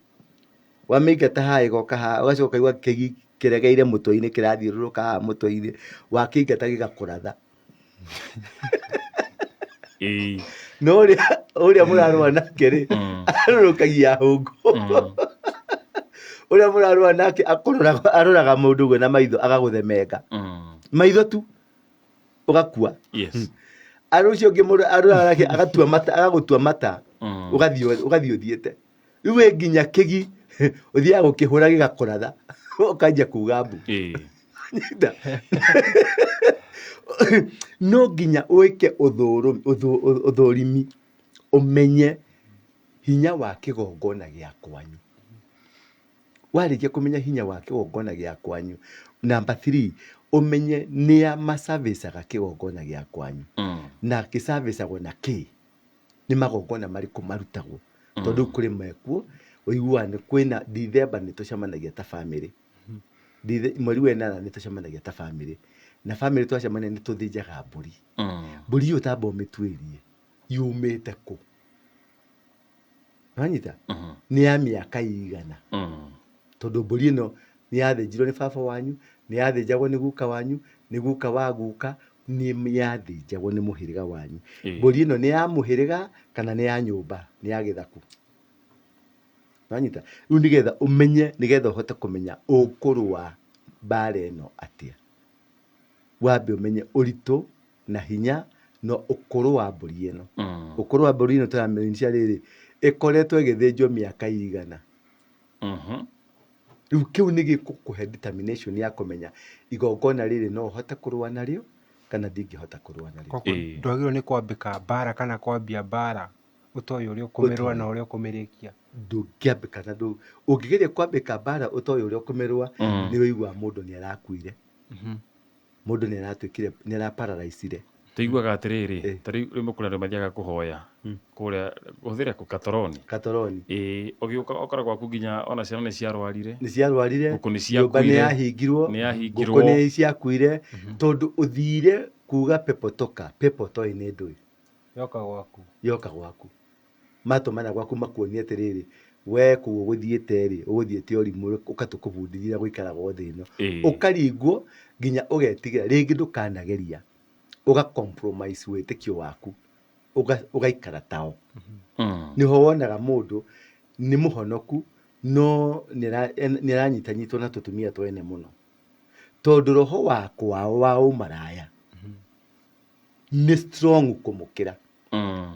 [SPEAKER 4] wamĩingata haha ĩgoka haha, ũgacoka ũkaigua kĩgi kĩregeire mũtwe-inĩ, kĩrathiũrũrũka haha mũtwe-inĩ, wakĩingata gĩgakũratha.
[SPEAKER 3] Ĩĩ.
[SPEAKER 4] No ũrĩa mũrarũa nake rĩ, arũrũkagia hũngũ. Ũrĩa mũrarũa nake akũroraga, aroraga mũndũ ũguo na maitho, agagũthemenga maitho tu, ũgakua. Arĩ ũcio ũngĩ mũndũ aroraga nake agatua mata, agagũtua mata, ũgathiĩ ũthiĩte. Rĩu we nginya kĩgi ũthiaga gũkĩhũra gĩgakũratha, ũkanjia kuga mbu. Nyita. No nginya wĩke ũthũrimi, ũmenye hinya wa kĩgongona gĩa kwanyu. Warĩkia kũmenya hinya wa kĩgongona gĩa kwanyu, number 3, ũmenye nĩa maservicaga kĩgongona gĩa kwanyu. Na gĩservicagwo na kĩ? Nĩ magongona marĩkũ marutagwo? Tondũ kũrĩ mekuo, ũiguaga nĩ kwĩna Dithemba nĩ tũcemanagia ta bamĩrĩ. Mweri wa ĩnana nĩ tũcemanagia ta bamĩrĩ. Na bamĩrĩ twacemania nĩ tũthĩnjaga mbũri. Mbũri ĩyo tamba ũmĩtuĩrie yumĩte kũ? Wanyita? Nĩ ya mĩaka igana? Tondũ mbũri ĩno nĩ yathĩnjirwo nĩ baba wanyu, nĩ yathĩnjagwo nĩ guka wanyu, nĩ guka wa guka, nĩ yathĩnjagwo nĩ mũhĩrĩga wanyu. Mbũri ĩno nĩ ya mũhĩrĩga kana nĩ ya nyũmba, nĩ ya gĩthaku? Wanyita? Rĩu nĩgetha ũmenye, nĩgetha ũhote kũmenya ũkũrũa mbara ĩno atĩa, wambe ũmenye ũritũ na hinya na ũkũrũ wa mbũri ĩno. Ũkũrũ wa mbũri ĩno tũramĩnyita rĩrĩ, ĩkoretwo ĩgĩthĩnjwo mĩaka igana? Rĩu kĩu nĩ gĩgũkũhe determination ya kũmenya igongona rĩrĩ no ũhote kũrũa narĩo kana ndingĩhota kũrũa narĩo.
[SPEAKER 5] Koguo ndwagĩrĩirwo nĩ kwambĩka mbara kana kwambia mbara ũtoĩ ũrĩa ũkũmĩrũa na ũrĩa ũkũmĩrĩkia.
[SPEAKER 4] Ndũngĩambĩka na ũngĩgeria kwambĩka mbara ũtoĩ ũrĩa ũkũmĩrũa, nĩ ũiguaga mũndũ nĩ arakuire, mũndũ nĩ aratuĩkire, nĩ araparalyzire.
[SPEAKER 3] Tũiguaga atĩrĩrĩ, ta rĩu rĩmwe kũrĩ andũ mathiaga kũhoya kũrĩa kũhũthĩra kũ Katoroni.
[SPEAKER 4] Katoroni.
[SPEAKER 3] Ĩĩ, ũgĩũka ũkora gwaku nginya ona ciana nĩ ciarwarire.
[SPEAKER 4] Nĩ ciarwarire.
[SPEAKER 3] Ngũkũ nĩ
[SPEAKER 4] Nyũmba nĩ
[SPEAKER 3] ciakuire.
[SPEAKER 4] yahingirwo.
[SPEAKER 3] Nĩ yahingirwo.
[SPEAKER 4] Ngũkũ nĩ ciakuire tondũ ũthire kuga pepo toka, pepo toĩ nĩ ndũĩ.
[SPEAKER 5] Yoka gwaku.
[SPEAKER 4] Yoka gwaku. Matũmana gwaku makuonie atĩrĩrĩ, we kũu ũgũthiĩte rĩ, ũgũthiĩte ũrimũ, ũka tũkũbundithia gũikaragwo thĩ ĩno. Ũkaringwo nginya ũgetigĩra rĩngĩ ndũkanageria, ũga compromise wĩtĩkio waku, ũgaikara tao. Nĩho wonaga mũndũ nĩ mũhonoku no nĩ aranyitanyitwo na tũtumia twene mũno, tondũ roho wa kwao wa ũmaraya nĩ strong kũmũkĩra.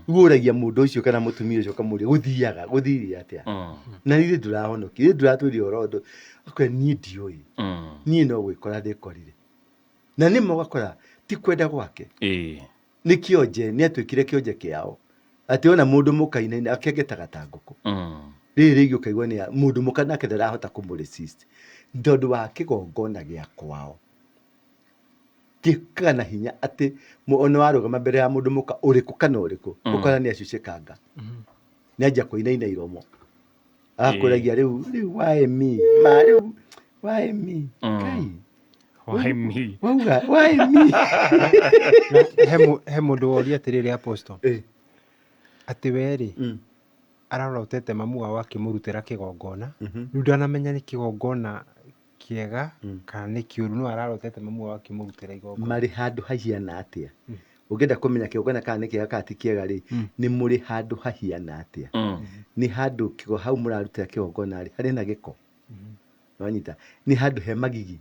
[SPEAKER 4] Rĩu ũragia mũndũ ũcio kana mũtumia ũcio ũkamũria, gũthiaga gũthire atĩa? Na niĩ ndũrahonokia, niĩ ndũratwĩria ũhoro ũndũ akwĩra niĩ ndiũĩ, niĩ no gwĩkora ndĩkorire. Na nĩma ũgakora ti kwenda gwake. Nĩ kĩonje, nĩ atuĩkire kĩonje kĩao, atĩ ona mũndũ mũka inaina akengetaga ta ngũkũ. Rĩrĩ rĩngĩ ũkaigua nĩ mũndũ mũka nake ndarahota kũmũ resist tondũ wa kĩgongona gĩa kwao gĩkaga na hinya atĩ ona warũgama mbere ya mũndũ mũka ũrĩkũ kana ũrĩkũ, ũkona nĩ acucĩkanga, nĩ anjia kũinaina iromo, agakũragia rĩu why me, ma rĩu why me? Kai.
[SPEAKER 3] Why me?
[SPEAKER 4] Wauga why me?
[SPEAKER 5] Na he mũndũ woria atĩrĩrĩ, Apostle, atĩ we rĩ, ararotete mamu wao akĩmũrutĩra kĩgongona. Rĩu ndanamenya nĩ kĩgongona kĩega kana nĩ kĩũru, no ararotete mamu wao akĩmũrutĩra igongona.
[SPEAKER 4] Marĩ handũ hahiana atĩa? Ũngĩenda kũmenya kĩgongona kana nĩ kĩega kana ti kĩega rĩ, nĩ mũrĩ handũ hahiana atĩa. Nĩ handũ kĩgo hau mũrarutĩra kĩgongona rĩ, harĩ na gĩko? Nĩwanyita? Nĩ handũ he magigi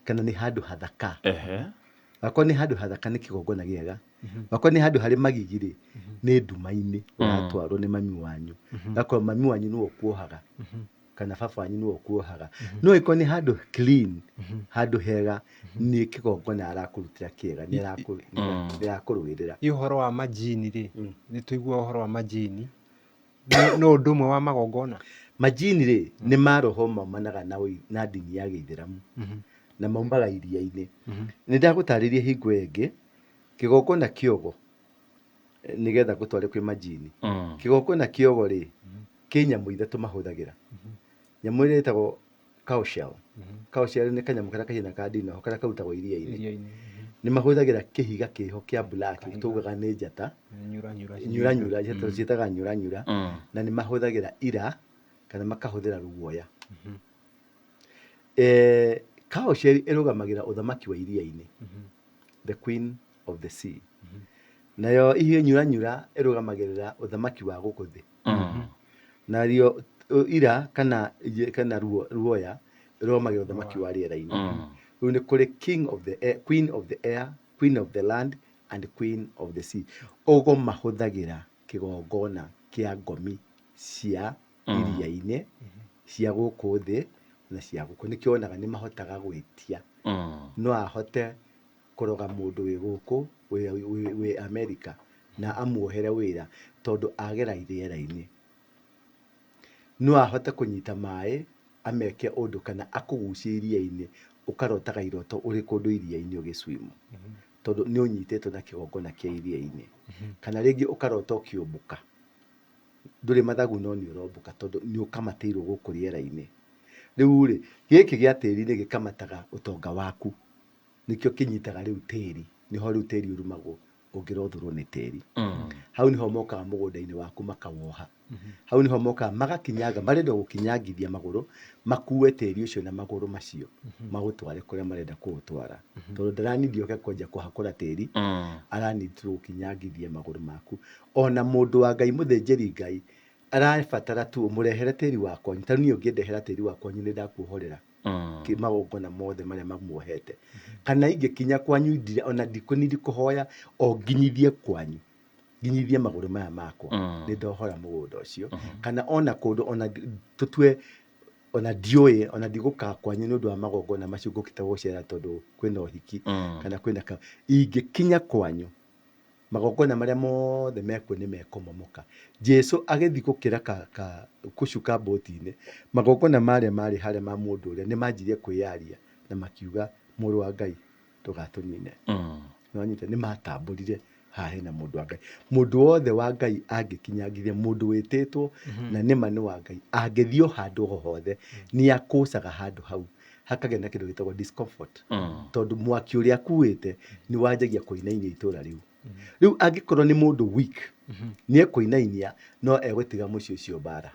[SPEAKER 4] kana nĩ handũ hathaka? Wakorwo nĩ handũ hathaka, nĩ kĩgongona gĩega. Wakorwo nĩ handũ harĩ magigi rĩ, nĩ nduma-inĩ ũratwarwo nĩ mami wanyu. Gakorwo mami wanyu nĩwe ũkuohaga kana baba wanyu nĩwe ũkuohaga. No ĩkorwo nĩ handũ clean, handũ hega, nĩ kĩgongona arakũrutĩra kĩega, nĩ arakũrũĩrĩra.
[SPEAKER 5] Ĩ ũhoro wa majini rĩ, nĩ tũiguaga ũhoro wa majini, no ũndũ ũmwe wa magongona?
[SPEAKER 4] Majini rĩ, nĩ maroho maumanaga na ndini ya gĩithĩramu na maumaga iria-inĩ. Nĩ ndagũtarĩria hingo ĩngĩ, kĩgongona kĩogo, nĩgetha ngũtware kwĩ majini. Kĩgongona kĩogo rĩ, kĩ nyamũ ithatũ mahũthagĩra. Nyamũ ĩrĩa ĩtagwo cow shell. Cow shell nĩ kanyamũ karĩa kahiana ka ndinoho karĩa karutagwo iria-inĩ. Nĩ mahũthagĩra kĩhiga kĩho kĩa black, tugaga nĩ njata.
[SPEAKER 5] Nyura nyura.
[SPEAKER 4] Nyura nyura, ciĩtaga nyura nyura. Na nĩ mahũthagĩra ira kana makahũthĩra ruoya. Cow shell ĩrũgamagĩra ũthamaki wa iria-inĩ, the queen of the sea. Nayo ihiũ nyura nyura ĩrũgamagĩrĩra ũthamaki wa gũkũ thĩ. Narĩo ira kana ruoya ĩrũgamagĩrĩra ũthamaki wa rĩera-inĩ. Rĩu nĩ kũrĩ king of the air, queen of the air, queen of the land and queen of the sea. Ũguo mahũthagĩra kĩgongona kĩa ngomi cia iria-inĩ, cia gũkũ thĩ na cia gũkũ. Nĩkĩo wonaga nĩ mahotaga gwĩtia. No ahote kũroga mũndũ wĩ gũkũ wĩ America na amuohere wĩra tondũ agera rĩera-inĩ. No ahote kũnyita maĩ ameke ũndũ kana akũgucie iria-inĩ, ũkarotaga iroto ũrĩ kũndũ iria-inĩ ũgĩ swim, tondũ nĩ ũnyitĩtwo na kĩgongona kĩa iria-inĩ. Kana rĩngĩ ũkarota ũkĩũmbũka, ndũrĩ mathagu no nĩ ũrombũka, tondũ nĩ ũkamatĩirwo gũkũ rĩera-inĩ. Rĩu rĩ, gĩkĩ gĩa tĩri-inĩ gĩkamataga ũtonga waku, nĩkĩo kĩnyitaga rĩu tĩri, nĩho rĩu tĩri ũrumagwo ũngĩrothũrwo nĩ tĩri. Hau nĩho mokaga mũgũnda-inĩ waku makawoha. Hau nĩho mokaga magakinyanga, marenda gũkinyangithia magũrũ, makue tĩri ũcio na magũrũ macio, maũtware kũrĩa marenda kũũtwara. Tondũ ndaranindi oke kwanjia kũhakũra tĩri, aranindi tu gũkinyangithia magũrũ maku. Ona mũndũ wa Ngai, mũthĩnjĩri Ngai, arabatara tu ũmũrehere tĩri wa kwanyu. Ta niĩ ũngĩndehera tĩri wa kwanyu, nĩ ndakuohorera magongona mothe marĩa mamuohete. Kana ingĩkinya kwanyu ndire, ona ndikũnindi kũhoya, o nginyithie kwanyu, nginyithie magũrũ maya makwa, nĩ ndohora mũgũnda ũcio. Kana ona kũndũ ona tũtue ona ndiũĩ, ona ndigũka kwanyu nĩ ũndũ wa magongona macio, ngũkĩte gũcera tondũ kwĩna ũhiki kana kwĩna ka, ingĩkinya kwanyu, magongona marĩa mothe mekuo nĩ mekũmomoka. Jesu agĩthiĩ gũkĩra ka kũcuka mbũti-inĩ, magongona marĩa marĩ harĩa ma mũndũ ũrĩa nĩ manjirie kwĩyaria na makiuga, "Mũrũ wa Ngai, ndũgatũnine." Nĩwanyita? Nĩ matambũrire haha hena mũndũ wa Ngai. Mũndũ wothe wa Ngai angĩkinyangithia, mũndũ wĩtĩtwo na nĩma nĩ wa Ngai, angĩthiĩ o handũ o hothe, nĩ akũcaga handũ hau hakagĩa na kĩndũ gĩtagwo discomfort, tondũ mwaki ũrĩa akuĩte nĩ wanjagia kũinainia itũra rĩu. Rĩu angĩkorwo nĩ mũndũ weak, nĩ ekũinainia no egũtiga mũciĩ ũcio mbara.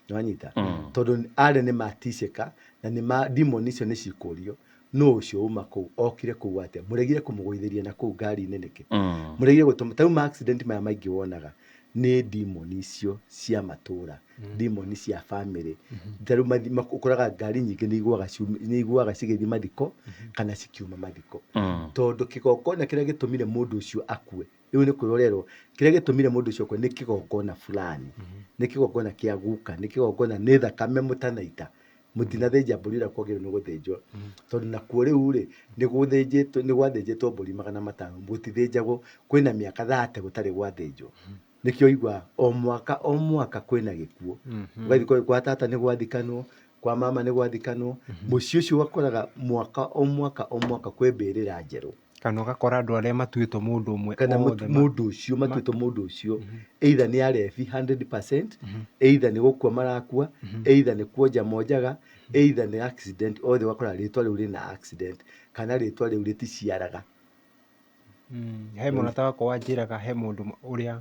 [SPEAKER 4] Nĩwanyita? Tondũ arĩa nĩ maticĩka na nĩ ma demon icio nĩ cikũrio, nũ ũcio uma kũu, okire kũu atĩa, mũregire kũmũgũithĩria na kũu ngari-inĩ nĩkĩ, mũregire gũtũma. Ta rĩu ma accident maya maingĩ wonaga nĩ demon icio cia matũra, demon cia family. Ta rĩu ũkoraga ngari nyingĩ nĩ igũaga cigĩthiĩ mathiko kana cikiuma mathiko, tondũ kĩgongona kĩrĩa gĩtũmire mũndũ ũcio akue, rĩu nĩ kwĩrorerwo kĩrĩa gĩtũmire mũndũ ũcio akue nĩ kĩgongona fulani, nĩ kĩgongona kĩa guka, nĩ kĩgongona, nĩ thakame mũtanaita, mũtinathĩnja mbũri ĩrĩa kwagĩrĩirwo nĩ gũthĩnjwo, tondũ nakuo rĩu rĩ, nĩ gũthĩnjĩtwo, nĩ gwathĩnjĩtwo mbũri 500, gũtithĩnjagwo kwĩna mĩaka 30 gũtarĩ gwathĩnjwo. Nĩkĩo ũiguaga o mwaka o mwaka kwĩna gĩkuũ. Ũgathiĩ kwa tata nĩ gwathikanwo, kwa mama nĩ gwathikanwo, mũciĩ ũcio ũgakoraga mwaka o mwaka o mwaka kwĩ mbĩrĩra njerũ.
[SPEAKER 5] Kana ũgakora andũ arĩa matuĩtwo mũndũ ũmwe
[SPEAKER 4] kana
[SPEAKER 5] othe
[SPEAKER 4] mũndũ ũcio matuĩtwo mũndũ ũcio, either nĩ arebi 100%, either nĩ gũkua marakua, either nĩ kuonja monjaga, either nĩ accident, othe ũgakora rĩtwa rĩu rĩna accident kana rĩtwa rĩu rĩticiaraga.
[SPEAKER 5] He mũrata wakwa wanjĩraga he mũndũ ũrĩa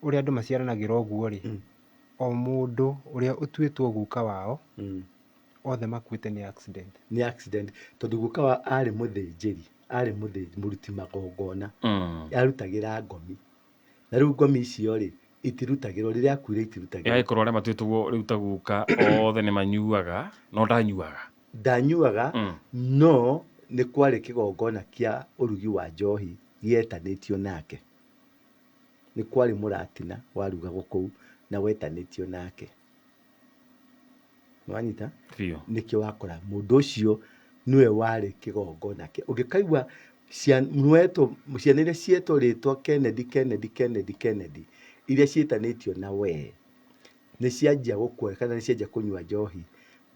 [SPEAKER 5] andũ maciaranagĩra ũguo rĩ, o mũndũ ũrĩa ũtuĩtwo guka wao, othe makuĩte nĩ accident.
[SPEAKER 4] Nĩ accident, tondũ guka wa arĩ mũthĩnjĩri. Arĩ mũruti magongona. Arutagĩra ngomi. Na rĩu ngomi icio rĩ, itirutagĩrwo rĩrĩa akuire itirutagĩrwo.
[SPEAKER 3] Ĩgagĩkorwo arĩa matuĩtwo rĩu ta guka othe nĩ manyuaga no ndanyuaga.
[SPEAKER 4] Ndanyuaga no nĩ kwarĩ kĩgongona kĩa ũrugi wa njohi gĩetanĩtio nake. Nĩ kwarĩ mũratina warugagwo kũu na wetanĩtio nake. Nĩwanyita?
[SPEAKER 3] Biũ.
[SPEAKER 4] Nĩkĩo wakora mũndũ ũcio nĩwe warĩ kĩgongona kĩa. Ũngĩkaigua nĩwetwo, ciana iria cietwo rĩtwa Kennedy, Kennedy, Kennedy, Kennedy, iria ciĩtanĩtio na we, nĩ cianjia gũkua kana nĩ cianjia kũnyua njohi,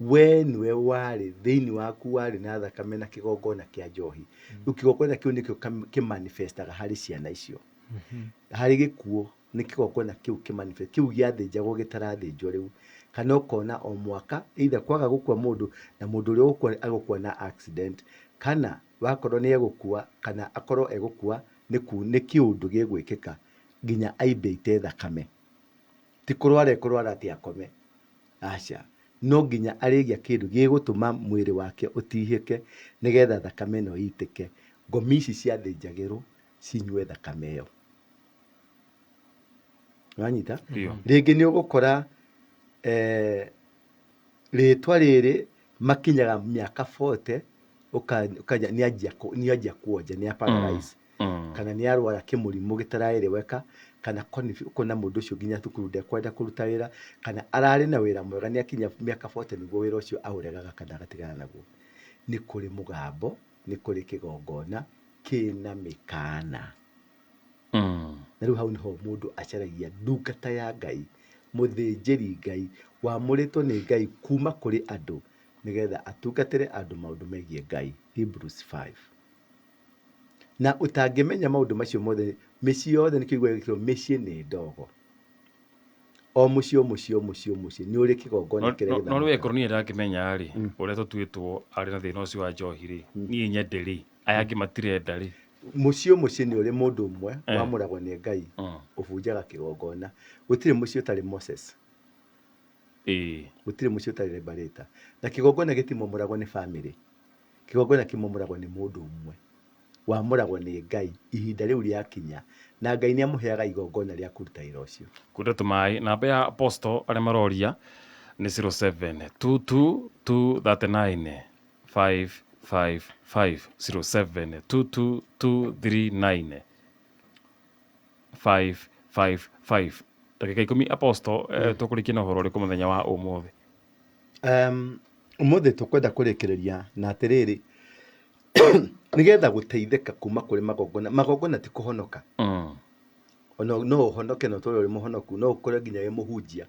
[SPEAKER 4] we nĩwe warĩ thĩinĩ waku warĩ na thakame na kĩgongona kĩa njohi. Rĩu kĩgongona kĩu nĩkĩo kĩmanifestaga harĩ ciana icio. Harĩ gĩkuũ nĩ kĩgongona kĩu kĩmanifest, kĩu gĩathĩnjagwo gĩtarathĩnjwo rĩu. Kana ũkona o mwaka, either kwaga gũkua mũndũ, na mũndũ ũrĩa ũgũkua agũkua na accident, kana wakorwo nĩ egũkua, kana akorwo egũkua nĩ kĩũndũ gĩgwĩkĩka nginya aimbe ite thakame. Ti kũrwara ekũrwara atĩ akome, aca. No nginya arĩgĩa kĩndũ gĩgũtũma mwĩrĩ wake ũtihĩke nĩgetha thakame ĩno ĩitĩke. Ngomi ici ciathĩnjagĩrwo cinyue thakame ĩyo. Wanyita?
[SPEAKER 3] Ndio.
[SPEAKER 4] Rĩngĩ nĩ ũgũkora rĩtwa rĩrĩ makinyaga mĩaka 40 ũkanya nĩ anjia kuonja, nĩ a paralyze. Kana nĩ arwara kĩmũrimũ gĩtaraereweka, kana ũkona mũndũ ũcio nginya thukuru ndekwenda kũruta wĩra, kana ararĩ na wĩra mwega nĩ akinya mĩaka 40 nĩguo wĩra ũcio aũregaga kana agatigana naguo. Nĩ kũrĩ mũgambo, nĩ kũrĩ kĩgongona kĩna mĩkana. Na rĩu hau nĩho mũndũ acaragia ndungata ya Ngai, mũthĩnjĩri Ngai wamũrĩtwo nĩ Ngai kuma kũrĩ andũ nĩgetha atungatĩre andũ maũndũ megiĩ Ngai, Hebrews 5. Na ũtangĩmenya maũndũ macio mothe, mĩciĩ yothe nĩkĩo iguaga mĩciĩ nĩ ndogo. O mũciĩ o mũciĩ o mũciĩ o mũciĩ nĩ ũrĩ kĩgongona kĩrĩa
[SPEAKER 3] No rĩu
[SPEAKER 4] gĩthamakaga.
[SPEAKER 3] ĩkorwo niĩ ndakĩmenya rĩ, ũrĩa tũtuĩtwo arĩ na thĩna ũcio wa njohi rĩ, niĩ nyende rĩ, aya angĩ matirenda rĩ.
[SPEAKER 4] Mũciĩ o mũciĩ nĩ ũrĩ mũndũ ũmwe wamũragwo nĩ Ngai ũbunjaga kĩgongona. Gũtirĩ mũciĩ ũtarĩ Moses. Gũtirĩ mũciĩ ũtarĩ Liberator. Na kĩgongona gĩtimomoragwo nĩ family. Kĩgongona kĩmomoragwo nĩ mũndũ ũmwe wamũragwo nĩ Ngai ihinda rĩu rĩakinya, na Ngai nĩ amũheaga igongona rĩa kũruta wĩra ũcio.
[SPEAKER 3] Kunda tũmaĩ namba ya apostle arĩa maroria nĩ 07 22 239 555, 07 22 239 555. Ndagĩka 10, apostle, tũkũrĩkia na ũhoro ũrĩkũ mũthenya wa ũmũthĩ?
[SPEAKER 4] Ũmũthĩ tũkwenda kũrĩkĩrĩria na atĩrĩrĩ, nĩgetha gũteithĩka kuma kũrĩ magongona, magongona ti kũhonoka. Ona no ũhonoke na ũtũre ũrĩ mũhonoku, no ũkore nginya wĩ mũhunjia,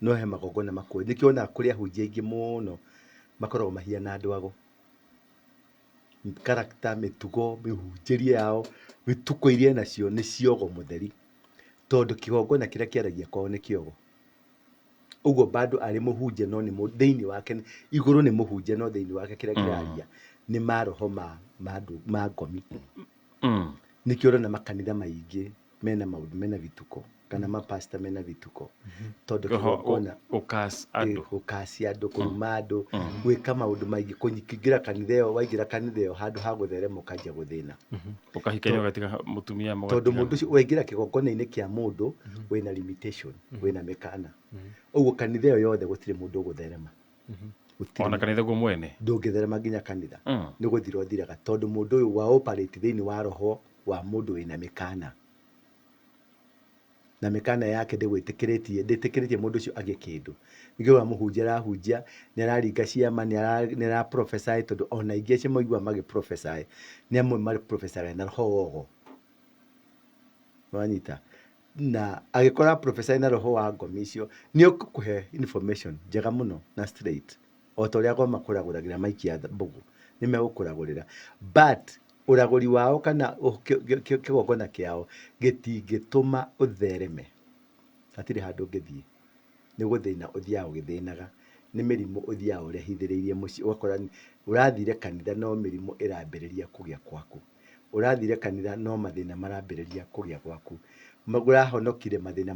[SPEAKER 4] no he magongona makuoe. Nĩkĩo wonaga kũrĩ ahunjia aingĩ mũno makoragwo mahiana andũ ago. Character, mĩtugo, mĩhunjĩrie yao, mĩtuko iria enacio nĩ ciogo mũtheri. Tondũ kĩgongona kĩrĩa kĩaragia kwao nĩ kĩogo. Ũguo bado arĩ mũhunjia no nĩ thĩinĩ wake, igũrũ nĩ mũhunjia no thĩinĩ wake kĩrĩa kĩraria nĩ maroho ma ngomi. Nĩkĩo ũrona makanitha maingĩ mena maũndũ mena vituko, kana mapasta mena vituko. Tondũ kĩgongona
[SPEAKER 3] gũkas andũ,
[SPEAKER 4] gũkacia andũ, kũruma andũ, gwĩka maũndũ maingĩ, kũingĩra kanitha ĩyo, waingĩra kanitha ĩyo handũ ha gũtherema ũkanjia gũthĩna.
[SPEAKER 3] Ũkahikania ũgatiga mũtumia.
[SPEAKER 4] Tondũ mũndũ ũcio waingĩra kĩgongona-inĩ kĩa mũndũ wĩna limitation, wĩna mĩkana. Ũguo kanitha ĩyo yothe gũtirĩ mũndũ ũgũtherema. Gũtirĩ.
[SPEAKER 3] Ona kanitha guo mwene?
[SPEAKER 4] Ndũngĩtherema nginya kanitha. Nĩ gũthira ũthiraga tondũ mũndũ ũyũ wa operate thĩinĩ wa roho wa mũndũ wĩna mĩkana. Na mĩkana yake ndĩgwĩtĩkĩrĩtie, ndĩtĩkĩrĩtie mũndũ ũcio agĩe kĩndũ. Nĩkĩo ũrona mũhunjia arahunjia, nĩ araringa ciama, nĩ ara prophesy, tondũ ona aingĩ acio maiguaga magĩ prophesy, nĩ amwe ma prophesy na roho wogo. Nĩwanyita? Na agĩkorwo ara prophesy na roho wa ngomi icio, nĩ ũkũhe information njega mũno na straight. O ta ũrĩa agoma kũragũragĩra maikia mbũgũ, nĩ megũkũragũrĩra. But ũragũri wao kana kĩgongona kĩao gĩtingĩtũma ũthereme. Hatirĩ handũ ũngĩthiĩ. Nĩ gũthĩna ũthiaga ũgĩthĩnaga. Nĩ mĩrimũ ũthiaga ũrehithĩrĩirie mũciĩ. Ũgakora ũrathire kanitha no mĩrimũ ĩrambĩrĩria kũgĩa gwaku. Ũrathire kanitha no mathĩna marambĩrĩria kũgĩa gwaku. Ũrahonokire mathĩna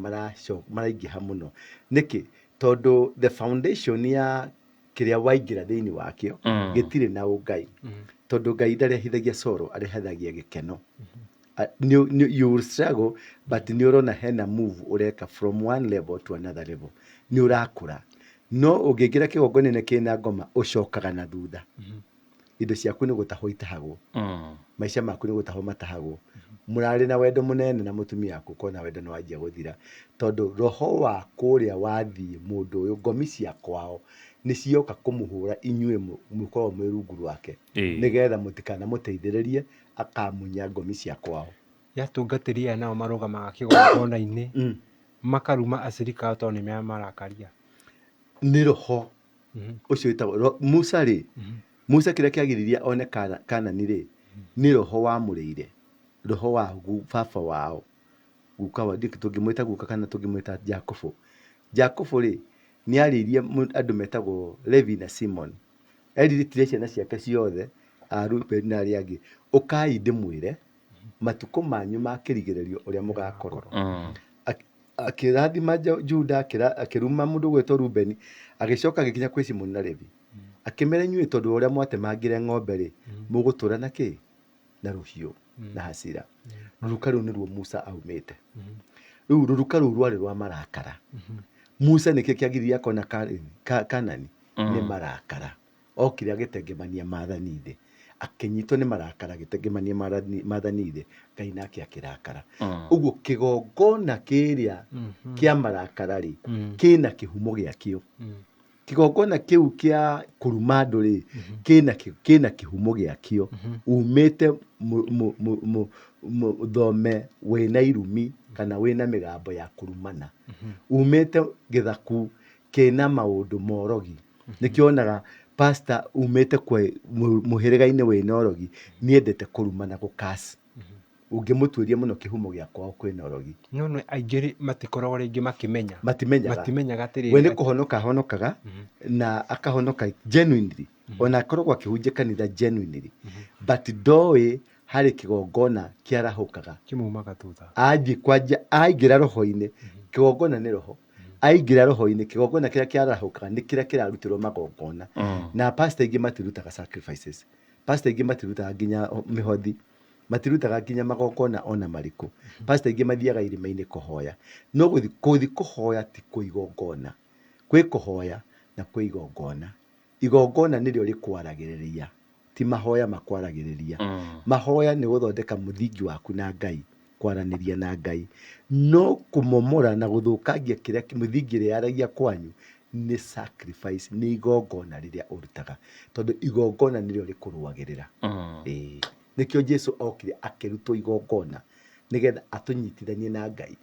[SPEAKER 4] maraingĩha mũno. Nĩkĩ? Tondũ the foundation ya Kĩrĩa waingĩra thĩinĩ wakĩo gĩtirĩ na ũngai, tondũ Ngai ndarehithagia coro, arehithagia gĩkeno. You will struggle, but nĩ ũrona hena move ũreka from one level to another level, nĩ ũrakũra. No ũngĩingĩra kĩgongona-inĩ kĩna ngoma, ũcokaga na thutha. Indo ciaku nĩ gũtahwo itahagwo, maica maku nĩ gũtahwo matahagwo. Mũrarĩ na wendo mũnene na mũtumia waku, ũkona wendo nĩ wanjia gũthira, tondũ roho wa kũrĩa wathiĩ mũndũ ũyũ, ngomi cia kwao nĩ cioka kũmũhũra inyuĩ mũkoragwo mwĩ rungu rwake, nĩgetha mũtikanamũteithĩrĩrie, akamunya ngomi cia kwao.
[SPEAKER 5] Yatungatĩri aya nao marũgamaga kĩgongona-inĩ makaruma acirika ao tondũ nĩ marakaria.
[SPEAKER 4] Nĩ roho ũcio wĩtagwo Musa rĩ. Musa kĩrĩa kĩagiririe one Kanani rĩ, nĩ roho wamũrĩire, roho wa baba wao, guka wa, ndiũĩ tũngĩmwĩta guka kana tũngĩmwĩta Jakubu. Jakubu rĩ, nĩ arĩirie andũ metagwo Levi na Simon. Erirĩtire ciana ciake ciothe, a Rubeni na arĩa angĩ, ũkai ndĩmwĩre matukũ manyu ma kĩrigĩrĩrio ũrĩa mũgakorwo. Akĩrathima Juda, akĩruma mũndũ ũgwĩtwo Rubeni, agĩcoka agĩkinya kwĩ Simoni na Levi. Akĩmera, inyuĩ tondũ wa ũrĩa mwatemangire ng'ombe rĩ, mũgũtũra na kĩ? Na rũhiũ na hasira. Rũruka rũu nĩruo Musa aumĩte. Rĩu rũruka rũu rwarĩ rwa marakara. Musa nĩkĩ kĩagiririe akona Kanani? Nĩ marakara. Okire agĩtengemania maathani thĩ, akĩnyitwo nĩ marakara, agĩtengemania maathani thĩ, Ngai nake akĩrakara. Ũguo kĩgongona kĩrĩa kĩa marakara rĩ, kĩna kĩhumo gĩakĩo. Kĩgongona kĩu kĩa kũruma andũ rĩ, kĩna kĩhumo gĩakĩo. Umĩte thome wĩna irumi kana wĩna mĩgambo ya kũrumana. Umĩte gĩthaku kĩna maũndũ ma ũrogi. Nĩkĩo wonaga pastor umĩte kwĩ mũhĩrĩga-inĩ wĩna ũrogi nĩendete kũruma na gũ curse. Ũngĩmũtuĩria mũno kĩhumo gĩa kwao kwĩna ũrogi.
[SPEAKER 5] No nĩ aingĩ rĩ, matikoragwo rĩngĩ makĩmenya.
[SPEAKER 4] Matimenyaga.
[SPEAKER 5] Matimenyaga atĩrĩrĩ.
[SPEAKER 4] We nĩ kũhonoka ahonokaga na akahonoka genuinely. Ona akoragwo akĩhunjia kanitha genuinely. But ndoĩ harĩ kĩgongona kĩarahũkaga.
[SPEAKER 5] Kĩmumaga thutha.
[SPEAKER 4] Athiĩ kwanja, aingĩra roho-inĩ, kĩgongona nĩ roho. Aingĩra roho-inĩ, kĩgongona kĩrĩa kĩarahũkaga nĩ kĩrĩa kĩrarutĩrwo magongona. Na pastor aingĩ matirutaga sacrifices. Pastor aingĩ matirutaga nginya mĩhothi. Matirutaga nginya magongona ona marĩkũ. Pastor aingĩ mathiaga irĩma-inĩ kũhoya. No gũthiĩ kũhoya ti kuo igongona. Kwĩ kũhoya na kwĩ igongona. Igongona nĩrĩo rĩkwaragĩrĩria, ti mahoya makwaragĩrĩria. Mahoya nĩ gũthondeka mũthingi waku na Ngai, kwaranĩria na Ngai. No kũmomora na gũthũkangia kĩrĩa mĩthingi ĩrĩa yaragia kwanyu nĩ sacrifice, nĩ igongona rĩrĩa ũrutaga. Tondũ igongona nĩrĩo rĩkũrũagĩrĩra. Ĩĩ. Nĩkĩo Jesu okire akĩrutwo igongona nĩgetha atũnyitithanie na Ngai.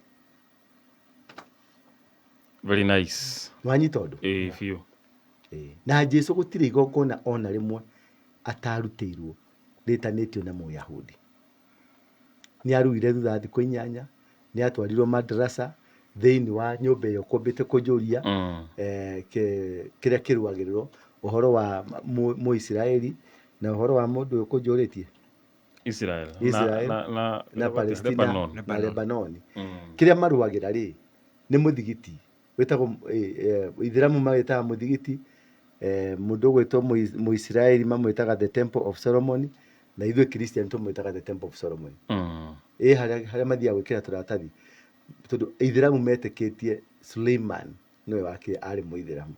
[SPEAKER 3] Very nice.
[SPEAKER 4] Nĩwanyita ũndũ?
[SPEAKER 3] Ĩĩ biũ.
[SPEAKER 4] Ĩĩ. Na Jesu gũtirĩ igongona ona rĩmwe atarutĩirwo rĩtanĩtio na Mũyahudi. Nĩ aruire thutha wa thikũ 8, nĩ atwarirwo madrasa thĩinĩ wa nyũmba ĩyo kwambĩte kũnjũria kĩrĩa kĩrũagĩrĩrwo ũhoro wa Mũisiraeli na ũhoro wa mũndũ ũyũ kũnjũrĩtie
[SPEAKER 3] Israel.
[SPEAKER 4] Israel
[SPEAKER 3] na
[SPEAKER 4] na Palestina
[SPEAKER 3] Lebanon.
[SPEAKER 4] na Lebanon. Kĩrĩa marũagĩra rĩ nĩ mũthigiti wĩtagwo Ithĩramu mawĩtaga mũthigiti, mũndũ ũgwĩtwo Mũisiraeli mamwĩtaga the Temple of Solomon, na ithuĩ Christian tũmwĩtaga the Temple of Solomon. Ĩ harĩa mathiaga gwĩkĩra tũratathi, tondũ Ithĩramu metĩkĩtie Suleiman nĩwe wakire arĩ Mũithĩramu,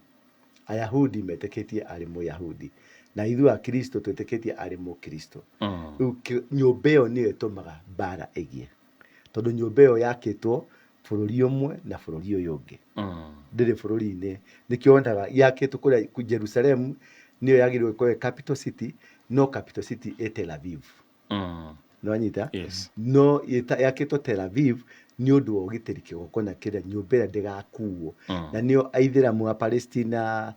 [SPEAKER 4] Ayahudi metĩkĩtie arĩ Mũyahudi, na ithuĩ Akristo twĩtĩkĩtie arĩ Mũkristo. Rĩu nyũmba ĩyo nĩyo ĩtũmaga mbara ĩgĩe, tondũ nyũmba ĩyo yakĩtwo bũrũri ũmwe na bũrũri ũyũ ũngĩ. Ndĩrĩ bũrũri-inĩ, nĩkĩo wonaga yakĩtwo kũrĩa Jerusalem nĩyo yagĩrĩirwo gũkorwo ĩ capital city, no capital city ĩ Tel Aviv. Nĩwanyita?
[SPEAKER 3] Yes.
[SPEAKER 4] No yakĩtwo Tel Aviv nĩ ũndũ wa ũgitĩri, kĩgongona kĩrĩa nyũmba ĩrĩa ndĩgakuo. Na nĩo Aithĩramu a Palestina,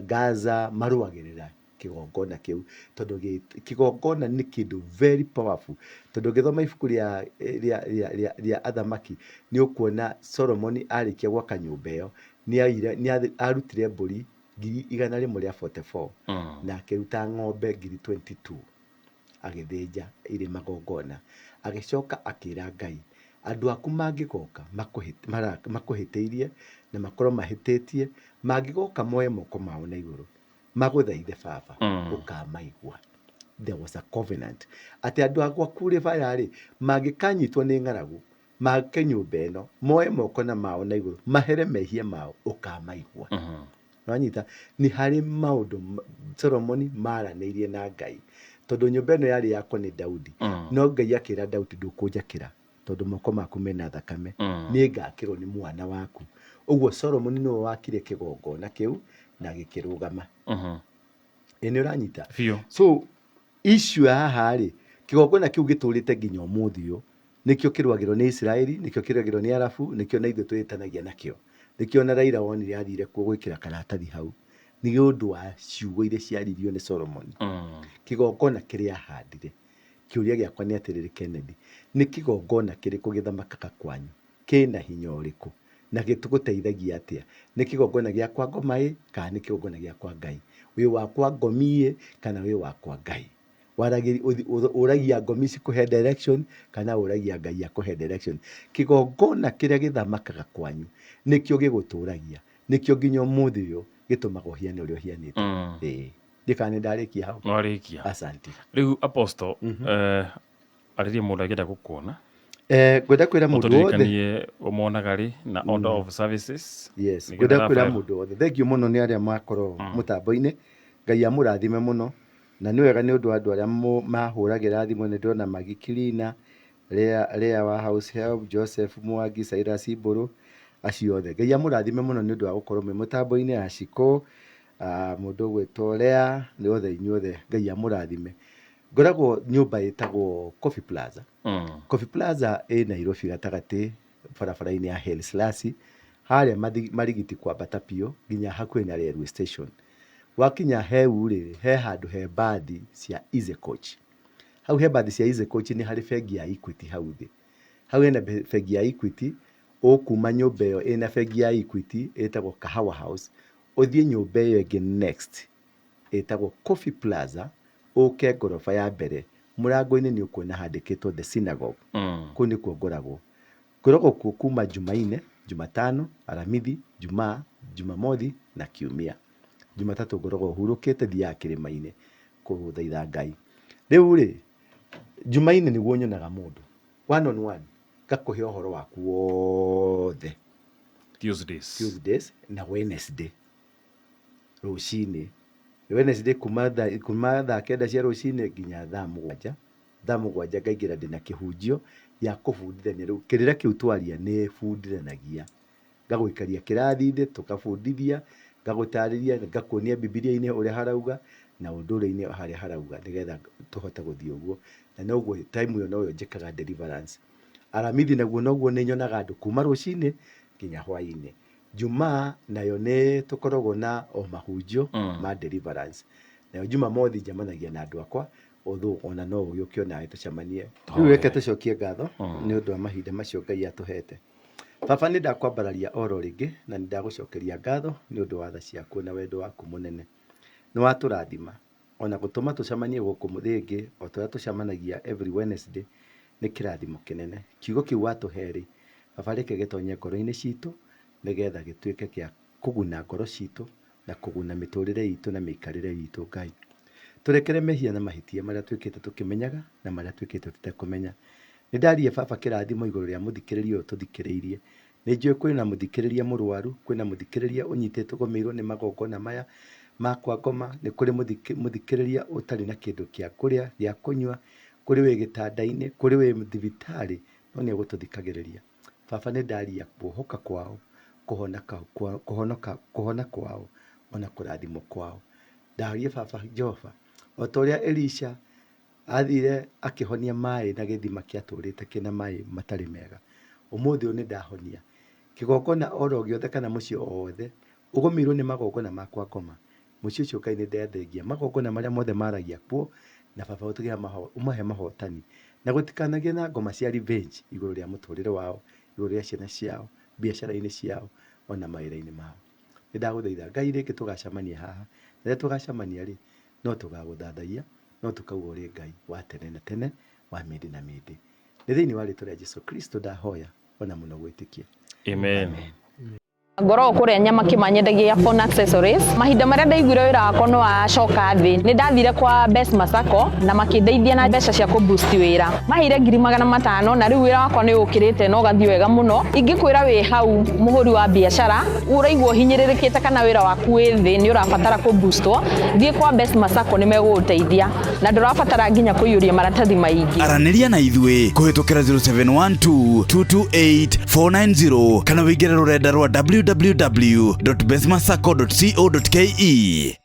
[SPEAKER 4] Gaza marũagĩrĩra kĩgongona kĩu, tondũ kĩgongona nĩ kĩndũ very powerful. Tondũ ũngĩthoma ibuku rĩa Athamaki nĩ ũkuona Solomon arĩkia gwaka nyũmba ĩyo nĩ arutire mbũri ngiri igana rĩmwe rĩa 44 na akĩruta ng'ombe ngiri 22 agĩthĩnja irĩ magongona. Agĩcoka akĩra Ngai Andũ aku mangĩgoka makũhĩtĩirie na makorwo mahĩtĩtie, mangĩgoka moe moko mao na igũrũ magũthaithe baba, ũkamaigua. There was a covenant atĩ andũ a gwaku rĩ baya rĩ mangĩkanyitwo nĩ ng'aragu make nyũmba ĩno moe moko na mao na igũrũ mahere mehia mao ũkamaigua. Wanyita nĩ harĩ maũndũ Solomoni maranĩirie na Ngai tondũ nyũmba ĩno yarĩ yakwo nĩ Daudi, no Ngai akĩra Daudi ndũkũnjakĩra tondũ moko maku mena thakame, nĩ ngakĩrwo nĩ mwana waku. Ũguo Solomoni nĩwe wakire kĩgongona kĩu na gĩkĩrũgama. Ĩ nĩ ũranyita?
[SPEAKER 3] Biũ.
[SPEAKER 4] So issue ya haha rĩ, kĩgongona kĩu gĩtũrĩte nginya ũmũthĩ ũyũ. Nĩkĩo kĩrũagĩrwo nĩ Isiraeli, nĩkĩo kĩrũagĩrwo nĩ Arabu, nĩkĩo na ithuĩ twĩtanagia nakĩo. Nĩkĩo ona Raila wonire athire kuo gwĩkĩra karatathi hau. Nĩ ũndũ wa ciugo iria ciaririo nĩ Solomoni. Kĩgongona kĩrĩa ahandire. Kĩũria gĩakwa nĩ atĩrĩrĩ Kennedy, nĩ kĩgongona kĩrĩkũ gĩthamakaga kwanyu? Kĩna hinya ũrĩkũ? Na gĩtũgũteithagia atĩa? Nĩ kĩgongona gĩa kwa ngoma ĩ, kana nĩ kĩgongona gĩa kwa Ngai? Wĩ wa kwa ngomi ĩ, kana wĩ wa kwa Ngai? Ũragia ngomi cikũhe direction, kana ũragia Ngai akũhe direction? Kĩgongona kĩrĩa gĩthamakaga kwanyu, nĩkĩo gĩgũtũragia, nĩkĩo nginya ũmũthĩ ũyũ gĩtũmaga ũhiane ũrĩa ũhianĩte. Ĩĩ. Ndiũĩ kana nĩ ndarĩkia hau.
[SPEAKER 3] Nĩwarĩkia.
[SPEAKER 4] Asante.
[SPEAKER 3] Rĩu Apostle, arĩria mũndũ angĩenda gũkuona.
[SPEAKER 4] Ngwenda kwĩra mũndũ wothe.
[SPEAKER 3] Ũtũririkanie ũmonaga rĩ na order of services.
[SPEAKER 4] Yes,
[SPEAKER 3] Nĩgetha
[SPEAKER 4] ngwenda kwĩra
[SPEAKER 3] Raphael.
[SPEAKER 4] mũndũ wothe. Thank you mũno nĩ arĩa makorwo mũtambo-inĩ. Ngai amũrathime mũno. Na nĩ wega nĩ ũndũ wa andũ arĩa mahũragĩra thimũ, nĩ ndĩrona Maggie Cleaner, Lea wa House Help, Joseph Mwangi, Cyrus Mbũrũ, acio othe. Ngai amũrathime mũno nĩ ũndũ wa gũkorwo mwĩ mũtambo-inĩ, Ashiko, mũndũ ũgwĩtwo Lea, nĩ othe inyuothe Ngai amũrathime. Ngoragwo nyũmba ĩtagwo Coffee Plaza. Coffee Plaza ĩ Nairobi gatagatĩ barabara-inĩ ya Haile Selassie, harĩa Marigiti kwambata biũ nginya hakuhĩ na railway station. Wakinya heu rĩ, he handũ he mbathi cia Easy Coach. Hau he mbathi cia Easy Coach nĩ harĩ bengi ya Equity hau thĩ. Hau hena bengi ya Equity, ũkuma nyũmba ĩyo ĩna bengi ya Equity ĩtagwo Kahawa House, ũthiĩ nyũmba ĩyo ĩngĩ next ĩtagwo Coffee Plaza, ũke ngoroba ya mbere, mũrango-inĩ nĩ ũkuona handĩkĩtwo The Synagogue. Kũu nĩkuo ngoragwo. Ngoragwo kuo kuma Jumaine, Jumatano, Aramithi, Jumaa, Jumamothi na Kiumia. Jumatatũ ngoragwo hurũkĩte thiaga kĩrĩma-inĩ kũthaitha Ngai. Rĩu rĩ, Jumaine nĩguo nyonaga mũndũ one on one, ngakũhe ũhoro waku wothe.
[SPEAKER 3] Tuesdays.
[SPEAKER 4] Tuesdays na Wednesday rũcinĩ. Wednesday kuma thaa kenda cia rũcinĩ nginya thaa mũgwanja. Thaa mũgwanja ngaingĩra ndĩna kĩhunjio gĩa kũbundithania. Rĩu kĩrĩra kĩu twaria nĩ bundithanagia. Ngagũikaria kĩrathi-inĩ tũkabundithia, ngagũtarĩria, ngakuonia Bibilia-inĩ ũrĩa harauga na ũndũrĩ-inĩ harĩa harauga nĩgetha tũhote gũthiĩ ũguo. Na noguo time ĩyo noyo njĩkaga deliverance. Aramithi naguo noguo nĩ nyonaga andũ kuma rũcinĩ nginya hwainĩ. Jumaa nayo nĩ tũkoragwo na o mahunjio ma deliverance. Nayo Jumamothi njemanagia na andũ akwa, although ona no ũgĩũke onawe tũcemanie. Rĩu reke tũcokie ngatho nĩ ũndũ wa mahinda macio Ngai atũhete. Baba nĩ ndakwambararia oro rĩngĩ na nĩ ndagũcokeria ngatho nĩ ũndũ wa tha ciaku na wendo waku mũnene. Nĩ watũrathima ona gũtũma tũcemanie gũkũ rĩngĩ o ta ũrĩa tũcemanagia every Wednesday nĩ kĩrathimo kĩnene. Kiugo kĩu watũhe rĩ, Baba reke gĩtonye ngoro-inĩ citũ nĩgetha gĩtuĩke kĩa kũguna ngoro citũ na kũguna mĩtũrĩre itũ na mĩikarĩre itũ Ngai. Tũrekere mehia na mahĩtia marĩa twĩkĩte tũkĩmenyaga na marĩa twĩkĩte tũtekũmenya. Nĩ ndaria Baba kĩrathimo igũrũ rĩa mũthikĩrĩria ũyũ tũthikĩrĩirie. Nĩ njũĩ kwĩna mũthikĩrĩria mũrwaru, kwĩna mũthikĩrĩria ũnyitĩtwo ũgũmĩirwo nĩ magongona maya ma kwa ngoma, nĩ kũrĩ mũthikĩrĩria ũtarĩ na kĩndũ kĩa kũrĩa, gĩa kũnyua, kũrĩ wĩ gĩtanda-inĩ, kũrĩ wĩ thibitarĩ, no nĩ egũtũthikagĩrĩria. Baba nĩ ndaria kuohoka kwao, kũhonoka, kũhona kwao, ona kũrathimwo kwao. Ndaria Baba Jehova, o ta ũrĩa Elisha athire akĩhonia maĩ na gĩthima kĩatũrĩte kĩna maĩ matarĩ mega, ũmũthĩ ũyũ nĩ ndahonia kĩgongona oro gĩothe kana mũciĩ o wothe ũgũmĩirwo nĩ magongona ma kwa ngoma. Mũciĩ ũcio Ngai nĩ ndathengia magongona marĩa mothe maragia kuo, na Baba ũtũgĩre ũmahe mahotani, na gũtikanagĩe na ngoma cia revenge igũrũ rĩa mũtũrĩre wao, igũrũ rĩa ciana ciao, biacara-inĩ ciao, ona mawĩra-inĩ mao. Nĩ ndagũthaitha Ngai rĩngĩ tũgacemania haha, na rĩrĩa tũgacemania rĩ, no tũgagũthathaiya, no tũkauga ũrĩ Ngai wa tene na tene, wa mĩndĩ na mĩndĩ. Nĩ thĩinĩ wa rĩtwa rĩa Jesu Kristo ndahoya ona mũno gwĩtĩkia.
[SPEAKER 3] Amen.
[SPEAKER 2] Ngoragwo kũrĩa nyama kĩmanyendagia phone accessories. Mahinda marĩa ndaiguire wĩra wakwa nĩ wacoka thĩ, nĩ ndathire kwa Besma Sacco na makĩndeithia na mbeca cia kũ boost wĩra. Maheire 500,000 na rĩu wĩra wakwa nĩ ũkĩrĩte na ũgathiĩ wega mũno. Ingĩkwĩra wĩ hau mũhũri wa biacara, ũraigua ũhinyĩrĩrĩkĩte kana wĩra waku wĩ thĩ nĩ ũrabatara kũ boostwo, thiĩ kwa Besma Sacco nĩ megũgũteithia na ndũrabatara nginya kũiyũria maratathi maingĩ.
[SPEAKER 1] Aranĩria na ithuĩ kũhĩtũkĩra 0712 228 490 kana wĩingĩre rũrenda rwa www.besmasacco.co.ke.